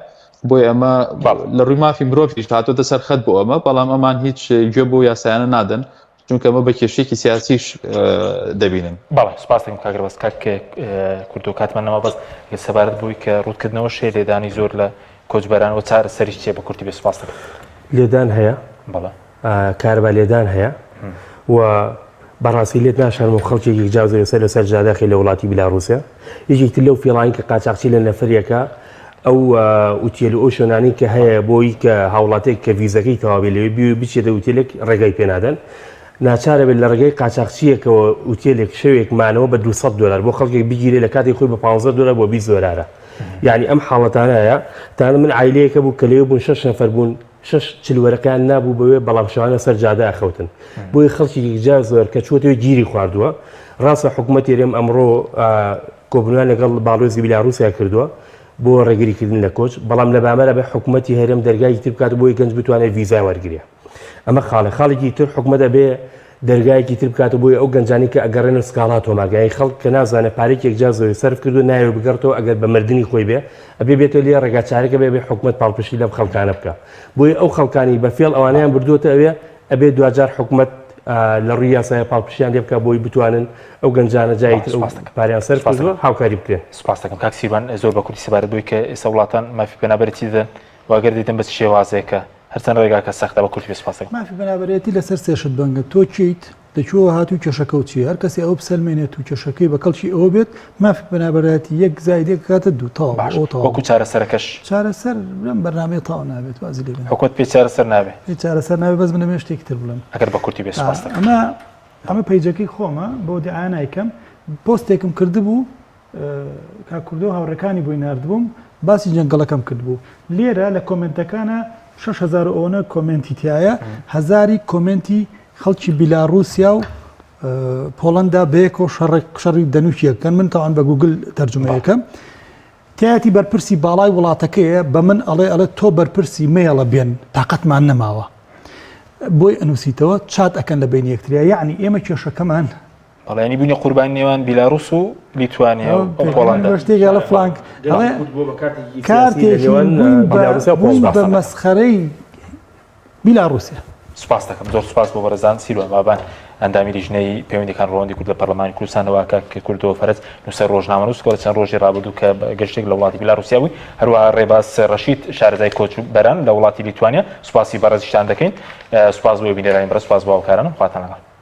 Speaker 5: بۆیە ئەمە لە ڕووی مافی مرۆڤیش هاتۆتە سەر خەت بۆ ئەمە، بەڵام ئەمان هیچ گوێ بۆ یاسایانە نادەن، چونکە ئەمە بە کێشەیەکی سیاسیش دەبینن.
Speaker 1: بەڵێ سوپاس دەکەم کاک ڕێباز. کاک کوردۆ کاتمان نەما بەس سەبارەت بۆی کە ڕووتکردنەوە شێ لێدانی زۆر لە کۆچبەران و چارەسەریش چیە بە کورتی بێ سوپاس دەکەم.
Speaker 4: لێدان هەیە.
Speaker 1: بەڵێ.
Speaker 4: کارەبا لێدان هەیە و بەڕاستی لێت ناشارم و خەڵکێکی یەکجار زۆر سەر لەسەر جادەخی لە وڵاتی بیلاڕوسیا یەکێک تر لەو فێڵانی کە قاچاقچی لە نەفەرێکە ئەو ئوتێل و ئەو شوێنانی کە هەیە بۆی کە هاوڵاتێک کە ڤیزەکەی تەواوی لەوێ بێ بچێتە ئوتێلێک ڕێگای پێنادەن ناچارە بێت لە ڕێگەی قاچاقچیەکەوە ئوتێلێک شەوێک مانەوە بە 200 دلار بۆ خەڵکێک بگیرێ لە کاتی خۆی بە 15 دلار بۆ 20 دلارە یعنی ئەم حاڵەتانەیە تا من عیلەیەکە بوو کە لێ بوون شەش نەفەر بوون شەش چل وەرەقەیان نابوو بەوێ بەڵام شەوانە سەر جادە ئەخەوتن بۆیە خەڵکی یەکجار زۆر کە چووەتەوە گیری خواردووە ڕاستە حکوومەتی هەرێم ئەمڕۆ کۆبوونەوەیان لەگەڵ باڵوێزی بیلاڕوسیا کردووە بۆ ڕێگریکردن لە کۆچ بەڵام لە بامەرە بە حکوومەتی هەرێم دەرگایکی تر بکات بۆی گەنج بتوانێت ڤیزای وەرگێ ئەمە خاڵێ خاڵێکی تر حکومەت ئەبێ دەرگایەکی تر بکاتەوە بۆیە ئەو گەنجانەی کە ئەگەڕێنەوە سکاڵا تۆمارکەن یانی خەڵک کە نازانێت پارەیەکی یەکجار زۆری سەرف کردووە نایەوێت بگەڕێتەوە ئەگەر بە مردنی خۆی بێ ئەبێ بێتەوە لێ ڕێگا چارەکە بێ ئەبێ حکومەت پاڵپشتی لەم خەڵکانە بکا بۆیە ئەو خەڵکانی بە فێڵ ئەوانەیان بردووەتە ئەوێ ئەبێ دواجار حکومەت لە ڕووی یاسایە پاڵپشتیان لێ بکا بۆی بتوانن ئەو گەنجانە جاری تر ئەو پارەیان سەرف کردووە هاوکاری بکرێن.
Speaker 1: سوپاس دەکەم کاک سیروان زۆر بە کورتی سەبارەت بەوەی کە ئێستا وڵاتان مافی پەنابەرێتی دەدەن و ئەگەر دەیدەن بە چ شێوازێکە هەرچەند ڕێگاکە سەختە بە کورتی بێ سوپاس دەکەم.
Speaker 3: مافی پەنابەرێتی لەسەر سێ شت بەنگە، تۆ کێیت، لە کوێوە هاتووی، کێشەکەو چییە؟ هەر کەسێ ئەوە بسەلمێنێت و کێشەکەی بە کەڵکی ئەوە بێت، مافی پەنابەرایەتی یەک زائید یەک ئەکاتە دوو، تەواو
Speaker 1: باش
Speaker 3: ئەوە تەواو
Speaker 1: وەکو چارەسەرەکەش؟
Speaker 3: چارەسەر لەم بەرنامەیە تەواو نابێت وازی لێ بێنە.
Speaker 1: حکومەت پێی چارەسەر نابێ؟
Speaker 3: پێی چارەسەر نابێ بەس من دەمەوێت شتێکی تر بڵێم.
Speaker 1: ئەگەر بە کورتی بێ سوپاس دەکەم.
Speaker 3: ئەمە ئەمە پەیجەکەی خۆمە بۆ دیعایە نایکەم، پۆستێکم کردبوو کاک کوردۆ هاوڕێکانی بۆی ناردبووم باسی جەنگەڵەکەم کردبوو لێرە لە کۆمێنتەکانە 6000 ئەوەنە کۆمێنتی تایە هەزاری کۆمێنتی خەڵکی بیلاڕوسیا و پۆڵندا بەیەکەوە شەڕێک شەڕی دەنوکیەکەن من تاوان بە گوگل تەرجمەیەکەم تایەتی بەرپرسی باڵای وڵاتەکەیە بە من ئەڵێ ئەڵێ تۆ بەرپرسی مەیەڵە بێن تاقەتمان نەماوە بۆی ئەنووسیتەوە چات ئەکەن لە بین یەکتریا یعنی ئێمە کێشەکەمان
Speaker 1: بەڵێ یانی بووینە قوربانی نێوان بیلاروس و لیتوانیا و پۆڵەندا.
Speaker 3: شتێک ئەڵێ فلانک ئەڵێ کارتێکی بووین بە مەسخەرەی بیلاروسیا.
Speaker 1: سوپاس دەکەم زۆر سوپاس بۆ بەڕێزان سیروان بابان ئەندامی لیژنەی پەیوەندیەکان ڕەوەندی کورد لە پەرلەمانی کوردستانەوە کاک کوردۆ فەرەج نووسەر ڕۆژنامەنووس کە لە چەند ڕۆژی ڕابردوو کە گەشتێک لە وڵاتی بیلاروسیا بووی هەروەها ڕێباز ڕەشید شارەزای کۆچبەران لە وڵاتی لیتوانیا سوپاسی بەڕێزیشتان دەکەین سوپاس بۆ بینەرانی بەڕێز سوپاس بۆ هاوکارانم خواتان لەگەڵ.